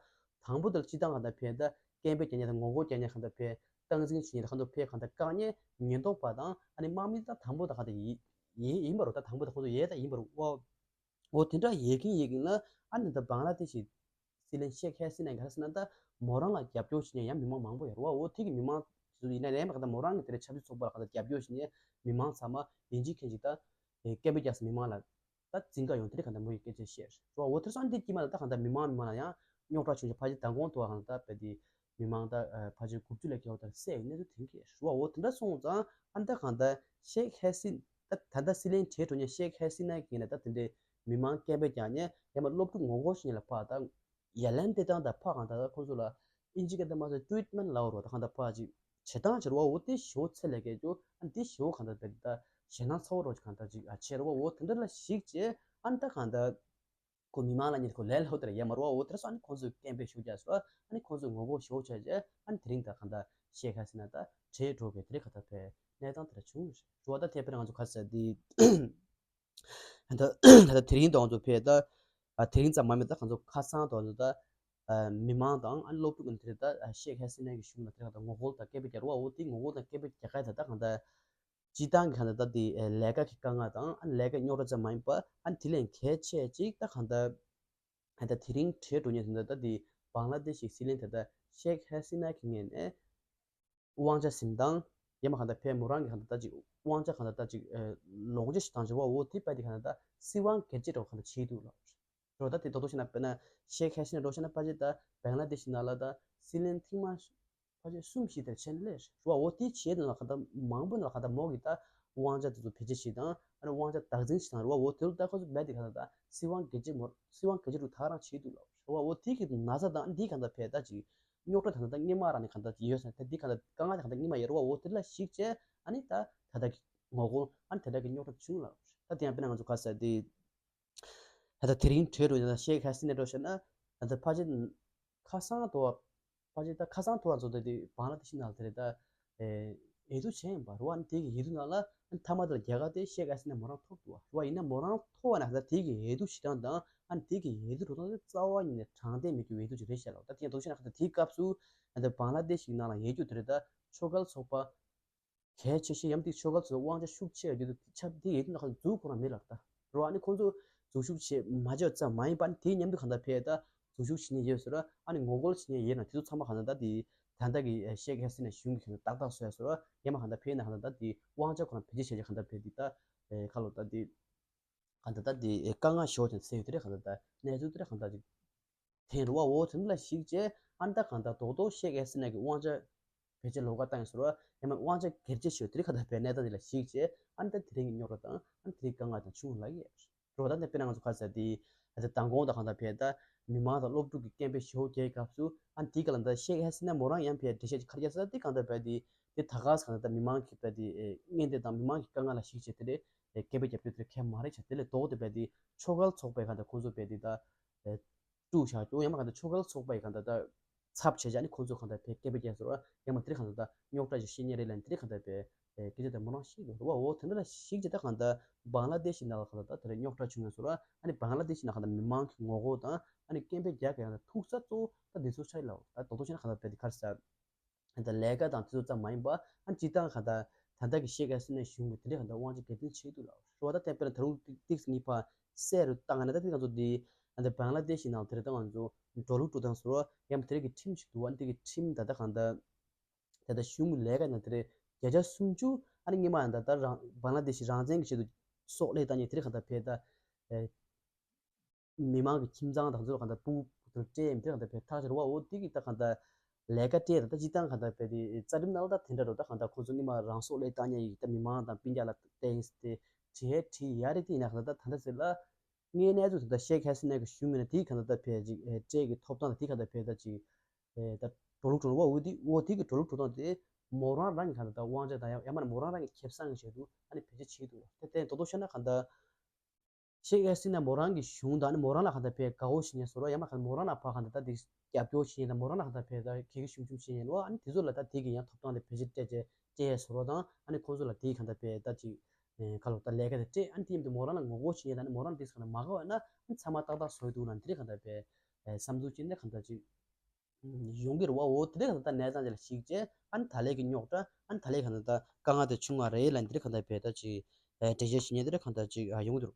དང་པོ་དེ་ལ་སྤྱི་བཏང་གང་ལྟར་ཕན་ད་སྐད་འབོད་རྒྱག་མཁན་དང་ངོ་རྒོལ་རྒྱག་མཁན་གང་ལྟར་ཕན་སྟངས་འཛིན་བྱེད་མཁན་ལ་གང་ལྟར་ཕན་གང་ལྟར་བཀག་ཉེན་ཉེན་རྟོག་པ་དང་ཨ་ནི་དམག་མི་ད་དང་པོ་ད་གང་ལྟར་ཡིན་ཡིན་ཡིན་པ་རེད། ད་དང་པོ་ད་ཁོ་ཚོ་ཡས་ད་ཡིན་པ་རེད་བ། འོ་དེ་འདྲ་ཡས་ཀྱིན་ཡས་ཀྱིན་ལ་ཨ་ནི་ད་བང་ལ་དེ་ཞིག་ སྲིད་བློན་ཤེག་ཧེ་སི་ན་ག་རེ་ཟེར་ན་ད་མོ་རང་ལ་རྒྱབ་སྐྱོར་བྱེད་མཁན་ཡང་མི་མང་མང་པོ་ཡོད་རེད་བ། འོ་དེ་གི་མི་མང་ཚོ་ཡིན་ན་རེད་མ་ག་ད་མོ་རང་གི་དེ་རེད་ཆབ་སྲིད་ཚོགས་པ་ལ་ག་ད་རྒྱབ་སྐྱོར་བྱེད་མཁན་མི་མང་ཚང་མ་ཡིན་གཅིག་མཁན་གཅིག་ད་སྐད་འབོད་རྒྱག་ས་མི་མང་ལ་ད་འཛིང་ག་ཡོང་དེ་རེད་ག་ད་མོ་ཡི་སྐད་ཆ་བཤད་རེད་བ། འོ་དེ་སང་དེ་དཀྱིལ་མ་ལ་ད་ག་ད་མི་མང་མི་མང་ལ་ཡང་རྙོག་དྲ་བྱུང་ཞིང་ཕལ་ཆེར་མདང་དགོང་དུ་བ་ག་ད་དཔེ་དེ་མི་མང་ད་ཕལ་ཆེར་དགུ་བཅུ་ལས་བརྒལ་བ་ད་བསད་ཡོད་གནས་ཚུལ་དེ་གས་རེད་བ། འོ་དེ་འདྲ་སོང་ཙང་ཨ་ད་ག་ད་ཤེག་ཧེ་སི་ད་ད་ལྟ་སྲིད་བློན་བྲོས་འགྲོ་མཁན་ཤེག་ཧེ་སི་ན་གི་ནས་ད་དེ་འདྲའི་མི་མང་སྐད་འབོད་རྒྱག་མཁན་ཡང་མ་སློབ་ཕྲུག་ངོ་རྒོལ་བྱེད་མཁན་ལ་ཕར་ད་ཡ་ལན་སྤྲད་སྟངས་དང་ཕར་གང་ལྟར་ཁོང་ཚོ་ལ་ཨིན་ཇི་སྐད་དུ་མ་ཟད་ཊི་རིཊ་མེན་ཊི་ལབ་རོགས་ད་གང་ལྟར་ཕར་ཅིག་བྱེད་སྟངས་བྱེད་རོགས་འོ་དེ་ཞེ་པོ་ཚད་ལས་བརྒལ་རྒྱུ་ཨ་འདི་ཞེ་པོ་གང་ལྟར་བས་ད་ཞེད་སྣང་ཚ་བོ་རོགས་ཀྱི་གང་ལྟར་ཅིག་ཨ་བྱེད་རོགས་འོ་དེ་འདྲ་ལ་གཞིགས་བྱས་ཨ་ད་གང་ལྟར་ཁོ་མི་མང་ལ་ཉིད་ཁོ་ལས་སླ་པོ་དེ་ར་ཡ་མ་རོགས་འོ་དེ་ར་སོང་ཨ་ནི་ཁོང་ཚོས་སྐད་འབོད་ཞེ་པོ་རྒྱག་སོང་ཨ་ནི་ཁོང་ཚོས་ངོ་རྒོལ་ཞེ་པོ་བྱས་རྗེས་ཨ་ནི་དེ་རིང་ད་གང་ལྟར་ཤེག་ཧེ་སི་ན་ད་བྲོས་འགྲོ་བའི་དེ་རིང་གང་ལྟར་བས་གནས་སྟངས་དེ་ར་བྱུང་རེད་འོ་ད་དེ་དཔེར་ན་ང་ཚོ་ག་ཟེར་འདི། ད་ད་དེ་རིང་དང་ཚོ་ཕེ་ད་ཨ་དེ་རིང་ཙམ་མ་མེད་ད་ང་ཚོ་ཁ་སང་དང་ཚོ་ད་ཨ་མི་མང་དང་ཨ་སློབ་ཕྲུག་ཀུན་དེ་ད་ཨ་ཤེག་ཧེ་སི་ན་གི་གཞུང་ལ་དེ་ད་ངོ་རྒོལ་དང་སྐད་འབོད་རྒྱག་རོགས་འོ་དེ་ངོ་རྒོལ་དང་སྐད་འབོད་རྒྱག་ག་ད་ད་གང་ད་སྤྱི་བཏང་གི་གང་ད་ད་དེ་ལས་ཀ་གི་དཀའ་ངལ་དང་ཨ་ལས་ཀ་རྙོག་དྲ་ཙམ་མ་ཡིན་པ་ཨ་དེ་ལས་གལ་ཆེ་ཅིག་ད་གང་ད་ད་དེ་རིང་བྲོས་འགྲོ་མཁན་དེ་ད་ད་དེ་བང་ལ་དེ་ཤི་སྲིད་བློན་དེ་ད་ཤེག་ཧེ་སི་ན་གི་ངོས་ནས། དབང་ཆ་ཟིན་སྟངས། ཡང་མ་གང་ལྟར་ཕེ་མོ་རང་གི་གང་ལྟར་ད་ཅིག་དབང་ཆ་གང་ལྟར་ད་ཅིག་ལོངས་སྤྱོད་བྱེད་སྟངས་བྱེད་པ་འོ་དེ་པ་དེ་གང་ལྟར་ད་སྲིད་དབང་སྒེར་གཅོད་འདྲ་བོ་གང་ལྟར་བྱེད་འདུག་ལ། རོ་ད་དེ་ད་དུང་བཤད་ན་དཔེར་ན་ཤེག་ཧེ་སི་ན་འདྲ་བོ་བཤད་ན་ཕལ་ཆེར་ད་བང་ལ་དེ་ཤི་ནང་ལ་ད་སྲིད་བློན་ཐེངས་མ་ཕལ་ཆེར་གསུམ་བཞི་དེར་ཕྱིན་ལས་རོ་འོ་དེ་བྱེད་དུས་ལ་གང་ལྟར་མང་པོ་ནང་ལ་གང་ལྟར་མོ་གི་ད་དབང་ཆ་དེ་ཚོ་བེད་སྤྱོད་བྱེད་སྟངས་ཨ་ནི་དབང་ཆ་བདག་འཛིན་བྱེད་སྟངས་རོ་འོ་དེ་ལ་ད་ཁོ་ཚོ་བས་དེ་གང་ལྟར་ད་སྲིད་དབང་སྒེར་གཅོད་མོ་སྲིད་དབང་སྒེར་གཅོད་རུ་ད་རང་བྱེད་འདུག་ལ་རོ་འོ་དེ་གི་ན་ཚ་དང་འདི་གང་ལྟར་ཕེ་ད་ཅིག་རྙོག་དྲ་ད་ལྟ་སྔོན་མ་རང་ནས་གང་ལྟར་ཡོད་ས་ད་འདི་གང་ལྟར་དཀའ་ངལ་དེ་གང་ལྟར་སྔོན་མ་ཡོད་རེད་བ། འོ་དེ་ལ་གཞིགས་བྱས་ཨ་ནི་ད་ད་ལྟ་གི་ངོ་རྒོལ་ཨ་ནི་ད་ལྟ་གི་རྙོག་དྲ་བྱུང་ལ་ད་དེ་ཡང་དཔེར་ན་ང་ཚོ་ག་ས་དེ་ད་ལྟ་དེ་རིང་གྲོས་རུ་ཡོད་ན་ཤེག་ཧ་སི་ན་འགྲོ་ཤེ་ན་ད་ལྟ་ཕལ་ཆེར་ཁ་སང་དུ་བ་ཕལ་ཆེར་ད་ཁ་སང་དུ་བ་ཚོ་ད་དེ་བང་ལ་དེ་ཤི་ན་དེ་རེད་ད། འོས་བསྡུ་བྱས་ཡིན་པ་རེད་བ། ཨ་ནི་དེ་གི་འོས་བསྡུ་ནང་ལ་ཨ་ནི་མཐའ་མ་དེ་ལ་རྒྱལ་ཁ་དེ་ཤེག་ཧ་སི་ན་མོ་རང་ཐོབ་འདུག་བ་རེད་བ། ཡིན་ན་མོ་རང་ཐོབ་པ་ན་ད་དེ་གི་འོས་བསྡུ་བྱེད་སྟངས་དང་ཨ་ནི་དེ་གི་འོས་བསྡུ་འགྲོ་སྟངས་དེ་རྩ་བ་ཉིད་ནས་དྲང་བདེན་མེད་རྒྱུ་འོས་བསྡུ་ཅིག་རེད་ཤག་ལ། ད་དེ་ཡང་དོགས་ཤེ་ན་ཁ་ད་དེའི་སྐབས་སུ་ཨ་ནི་བང་ལ་དེ་ཤིག་ནང་ལ་ཡོད་རྒྱུ་དེ་རེད་ད། ཆོལ་ཁ་ཚོགས་པ་གལ་ཆེ་ཤོས་ཡམ་དེ་ཆོལ་ཁ་ཚོས་དབང་ཆ་ཤུགས་ཆེ་ཡོད་རྒྱུ་དེ་ཆབས་དེ་ཡོད་དུས་ན་ཁ་འཛུགས་ཁོ་རང་མེད་ལ་ད་རེད་བ། ཨ་ནི་ཁོང་ཚོ་འཛུགས་ཞུགས་བྱེད་མ་བྱས་ཙམ་མ་ཡིན་པ་ཨ་ནི་དེའི་མཉམ་དུ་གང་ལྟར་ཕེ་ད་འཛུགས་ཞུགས་བྱེད་མཁན་ཡོད་ཟེར་བ། ཨ་ནི་ངོ་རྒོལ་བྱེད་མཁན་ཡོད་ན་དེ་ཚོ་ཚང་མ་གང་ལྟར་ད་དེ་ད་ལྟ་གི་ཤེག་ཧེ་སི་ན་གཞུང་གི་ཁྱོན་ཏག་ཏག་བཟོས་ཟེར་བ། ཡང་མ་གང་ལྟར་ཕེ་ན་གང་ལྟར་ད་དེ་དབང་ཆ་ཁོ་རང་བེད་སྤྱོད་བྱས་རྗེས་གང་ལྟར་ཕེ་དེ་ད་ཁ་ལོ་ད་དེ་གང་ལྟར་ད་དེ་དཀའ་ངལ་ཞོག་ཅན་ཟེར་ཡོད་དེ་རེད། གང་ལྟར་ད་གནས་ཚུལ་དེ་རེད་གང་ལྟར་ཅིག་འཐེན་རུ་བ་འོ་དེ་འདྲ་ལ་གཞིགས་རྗེས་ཨ་ནི་ད་གང་ལྟར་རྡོག་རྡོག་ཤེག་ཧེ་སི་ན་གི་དབང་ཆ་བེད་སྤྱོད་ལོགས་ཀ་བཏང་ཡོད་ཟེར་བ། ཡང་མིན་དབང་ཆ་སྒེར་གཅོད་བྱས་དེ་རིང་གང་ལྟར་བའི་གནས་སྟངས་དེ་ལ་གཞིགས་རྗེས་ཨ་ནི་ད་དེ་རིང་གི་རྙོག་དྲ་དང་ཨ་ནི་དེ་རིང་དཀའ་ངལ་དང་བྱུང་ལ་ཡོད་རོ། ད་ནས་དཔེར་ན་ང་ཚོ་ག་ཟེར་དེ་ཨ་ནི་མདང་དགོང་དང་གང་ལྟར་བས་ད་མི་མང་དང་སློབ་ཕྲུག་གི་སྐད་འབོད་ཞེ་པོ་རྒྱག་སྐབས་སུ་ཨ་ནི་དེ་ག་ལ་ད་ཤེག་ཧེ་སི་ན་མོ་རང་ཡང་བས་འགྲེལ་བཤད་ཅིག་ཁ་རྒྱག་ས་དེ་གང་ལྟར་བས་དེ་དེ་ད་ག་ས་གང་ལྟར་མི་མང་གི་བས་དེ་ངན་དེ་དང་མི་མང་གི་དཀའ་ངལ་ལ་གཞིགས་བྱས་དེ་རེད། སྐད་འབོད་རྒྱབ་རྒྱུ་དེ་གལ་མ་རེད་བྱས་དེ་ལས་ལྡོག་དེ་བས་དེ་ཆོལ་ཁ་ཚོགས་པའི་གང་ལྟར་ཁོང་ཚོ་བས་དེ་ད། དཀྲུག་བཞག་རྒྱུ་ཡང་མ་གང་ལྟར་ཆོལ་ཁ་ཚོགས་པ་ཡི་གང་ལྟར་ད་ཚབ་བྱས་བྱས་ནི་ཁོང་ཚོས་གང་ལྟར་བས་སྐད་འབོད་རྒྱག་ཟེར་བ་ཡང་མ་དེ་རིང་གང་ལྟར་ད་རྙོག་དྲ་ཞིག་བཤད་ཉེ་རེད་ལན་དེ་རིང་གང་ལྟར་བས་སྐད་ཆ་དེ་མོ་རང་ཤེས་དགོས་རེད་བ། འོ་དེ་འདྲ་ལ་ཞིག་ཅིག་ད་གང་ལྟར་བང་ལ་དེ་ཤི་ནང་ལ་གང་ལྟར་ད་དེ་རིང་རྙོག་དྲ་བྱུང་ཡོད་ཟེར་བ་ཨ་ནི་བང་ལ་དེ་ཤི་ནང་གང་ལྟར་མི་མང་གི་ངོ་རྒོལ་དང་ཨ་ནི་སྐད་འབོད་རྒྱག་གི་ཡང་ད་ཐུག་ས་གཙོ་བོ་ད་འདི་ཚོ་ཆགས་ཡོད་ལ། ད་རྡོག་རྡོག་བྱས་ན་གང་ལྟར་བས་དེ་གར་ས། ད་ལས་ཀ་དང་དེ་ཚོ་ཙམ་མ་ཡིན་པ་ཨ་སྤྱི་བཏང་གང་ལྟར་ད་ལྟ་གི་ཤེག་ཧེ་སི་ན་གཞུང་གི་དེ་འདྲ་གང་ལྟར་དབང་ཆ་སྒེར་འཛིན་བྱེད་འདུག་ལ། རེད་བ། ད་དེ་དཔེར་ན་ད་རུང་ཏིག་ཏིག་གཉིས་ཕ་གསལ་རུ་བཏང་ན་ད་དེ་ང་ཚོ་འདི་ཨ་ད་བང་ལ་དེ་ཤི་ནང་དེ་རེད། ད་ང་ཚོ་འགྲོ་ལུགས་འགྲོ་སྟངས་ཟེར་བ་ཡང་དེ་རིགས་ཀྱི་ཁྲིམས་ཤིག་འདུག་ཨ་འདི་གི་ཁྲིམས་ད་ལྟ་གང་ལྟར་ད་ལྟ་གཞུང་གི་ལས་ཀ་ནང་དེ་རེད་བརྒྱ་ཆ་སུམ་ཅུ་ཨ་ནི་སྔོན་མ་ད་ལྟ་རང་བང་ལ་དེ་ཤི་རང་བཙན་གྱི་ཆེད་དུ་སྲོག་བློས་བཏང་ཉེ་དེ་རིགས་གང་ལྟར་བས་ད། མི་མང་གི་ཁྱིམ་ཚང་དང་ཚོ་གང་ལྟར་སྤུ་གུ་དེ་སྤྲད་ཡིན་དེ་གང་ལྟར་བས་ཐག་ཆོད་རེད་བ། འོ་དེ་གི་ད་གང་ལྟར་ལས་ཀ་སྤྲད་ད་ད་སྤྱི་བཏང་གང་ལྟར་བས་དེ་རྩ་ཁྲིམས་ནང་ལ་ད་དེ་འདྲ་རོ། ད་གང་ལྟར་ཁོ་ཚོ་སྔོན་མ་རང་སྲོག་བློས་བཏང་ཉེ་ཡིག་ད་མི་མང་དང་སྤུན་ཀྱག་ལ་བལྟས་ཡིན་ཟེར་ཏེ་བྲིས་བྲིས་ཡ་རེད། དེ་ཡིན་ན་གང་ལྟར་ད་ད་ལྟ་ཟེར་ལ་ངའི་གནས་ཚུལ་དེ་ད་ཤེག་ཧེ་སི་ན་གི་གཞུང་མིན་ན་དེ་གང་ལྟར་ད་བས་ཅིག་སྤྲད་གི་ཐོབ་ཐང་དེ་གང་ལྟར་བས་ད་ཅིག་ད་འགྲོ་ལུགས་འགྲོ་བ། འོ་དེ་འོ་དེ་གི་འགྲོ་ལུགས་འགྲོ་སྟངས་དེ་མོ་རང་རང་གི་གང་ལྟར་ད་དབང་ཆ་དང་ཡང་ཡང་མ་ན་མོ་རང་རང་གི་ཁེ་བཟང་གི་ཆེད་དུ་ཨ་ནི་བེད་སྤྱོད་བྱེད་འདུག་དེ་དེ་རྡོག་རྡོག་བཤད་ན་གང་ལྟར། ཤེག་ཧེ་སི་ན་མོ་རང་གི་གཞུང་དང་ནི་མོ་རང་ལ་གང་ལྟར་བས་དགའ་བོ་ཞིག་ཉན་བཟོ་ར་ཡང་མ་གང་མོ་རང་ལ་ཕ་གང་ལྟར་ད་དེ་རྒྱབ་སྐྱོར་ཞིག་ཉན་དང་མོ་རང་ལ་གང་ལྟར་བས་ད་གལ་གི་ཤུགས་ཆུང་ཞིག་ཉན་ལོ། ཨ་ནི་དེ་ཚོ་ལ་ད་དེ་གི་ཡང་ཐོབ་ཐང་དེ་བེད་སྤྱོད་སྤྲད་བྱས་སྤྲད་ཡས་བཟོ་ར་དང་ཨ་ནི་ཁོང་ཚོ་ལ་དེ་གང་ལྟར་བས་ད་ཅིག་ཁ་ལོ་ད་ལས་ཀ་དེ་སྤྲད། ཨ་ནི་དེ་ཡིན་དུས་མོ་རང་ལ་ངོ་རྒོལ་ཞིག་ཉན་དང་ནི་མོ་རང་ལ་དེ་གང་ལྟར་མ་དགའ་བ་ན་ཨ་ནི་ཚང་མ་ཏག་ཏག་བཟོ་ཡི་འདུག་ན་དེ་གང་ལྟར་བས་བསམ་ཚུལ་ཅིག་ནས་གང་ལྟར་ཅིག་ཡོང་གི་རེད་བ། འོ་དེ་འདྲ་ད་ལྟ་གནས་སྟངས་དེ་ལ་གཞིགས་བྱས་ཨ་ནི་ད་ལན་གྱི་རྙོག་དྲ་ཨ་ནི་ད་ལན་གང་ལྟར་ད་དཀའ་ངལ་དེ་བྱུང་བ་རེད་ལ་འདི་འདྲ་གང་ལྟར་བས་ད་ཅིག་འགྲེལ་བཤད་ཞིག་ཉན་འདི་འདྲ་གང་ལྟར་ཅིག་ཡོང་གི་འདུག་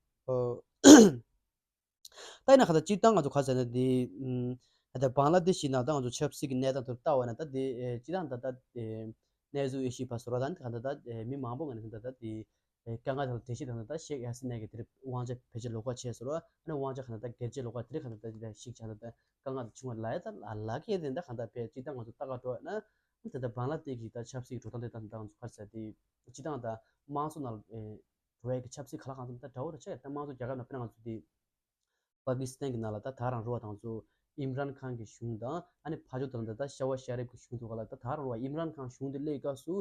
ད་ཡིན་ན་གང་ལྟར་སྤྱིར་བཏང་ང་ཚོ་ག་ཟེར་ན་འདི་ ད་བང་ལ་དེ་ཤི་ནང་ད་ང་ཚོ་ཆབ་སྲིད་ཀྱི་གནས་སྟངས་དེ་ལྟ་བ་ན་ད་དེ་སྤྱི་བཏང་ད་ད་གནས་ཚུལ་ཨེ་ཤི་བ་སོ་ར་ད་ད་ད་མི་མང་པོ་ང་ནས་ད་ད་དེ། དཀའ་ངལ་དང་འགྲེལ་བཤད་དང་ད་ཤེག་ཧ་སི་ན་གི་དེར་དབང་ཆ་བེད་སྤྱོད་ལོག་པ་བྱས་སོང་ར། ཨ་ནི་དབང་ཆ་གང་ད་སྒེར་གཅོད་ལོག་པ་དེ་རིགས་གང་ད་ད་ཤིག་ཆགས་ད་དཀའ་ངལ་དང་བྱུང་བ་ལ་ཡ་ད་ལ་ལ་གི་དེ་འདྲ་གང་ད་བེད་སྤྱི་བཏང་ང་ཚོ་ལྟ་ག་འགྲོ་ན་ཨ་ད་ད་བང་ལ་དེ་གི་ད་ཆབ་སྲིད་འགྲོ་སྟངས་དེ་ད་ང་ཚོ་ག་རེ་ཟེར་དེ་སྤྱི་བཏང་ད་དམངས་གཙོ་ནང་འགྲོ་ཡ་གི་ཆབ་སྲིད་ག་ལ་གང་ཚོ་ད་འདྲ་བོ་ར་ཆགས་ཡ། ད་དམངས་གཙོ་རྒྱལ་ཁབ་ནང་དཔེར་ན་ང་ཚོ་དེ། པ་ཀི་སི་ཐན་གྱི་ནང་ལ་ད་ད་རང་རུ་བ་དང་ཚོ་ཨིམ་རན་ཁཱན་གྱི་གཞུང་དང་ཨ་ནི་ཕ་ཇོ་དང་ད་ད་ཤ་བ་ཤ་རིབ་ཀྱི་གཞུང་དུ་ག་ལ་ད་ད་རང་རུ་བ་ཨིམ་རན་ཁཱན་གཞུང་དེ་སླེབས་སྐབས་སུ་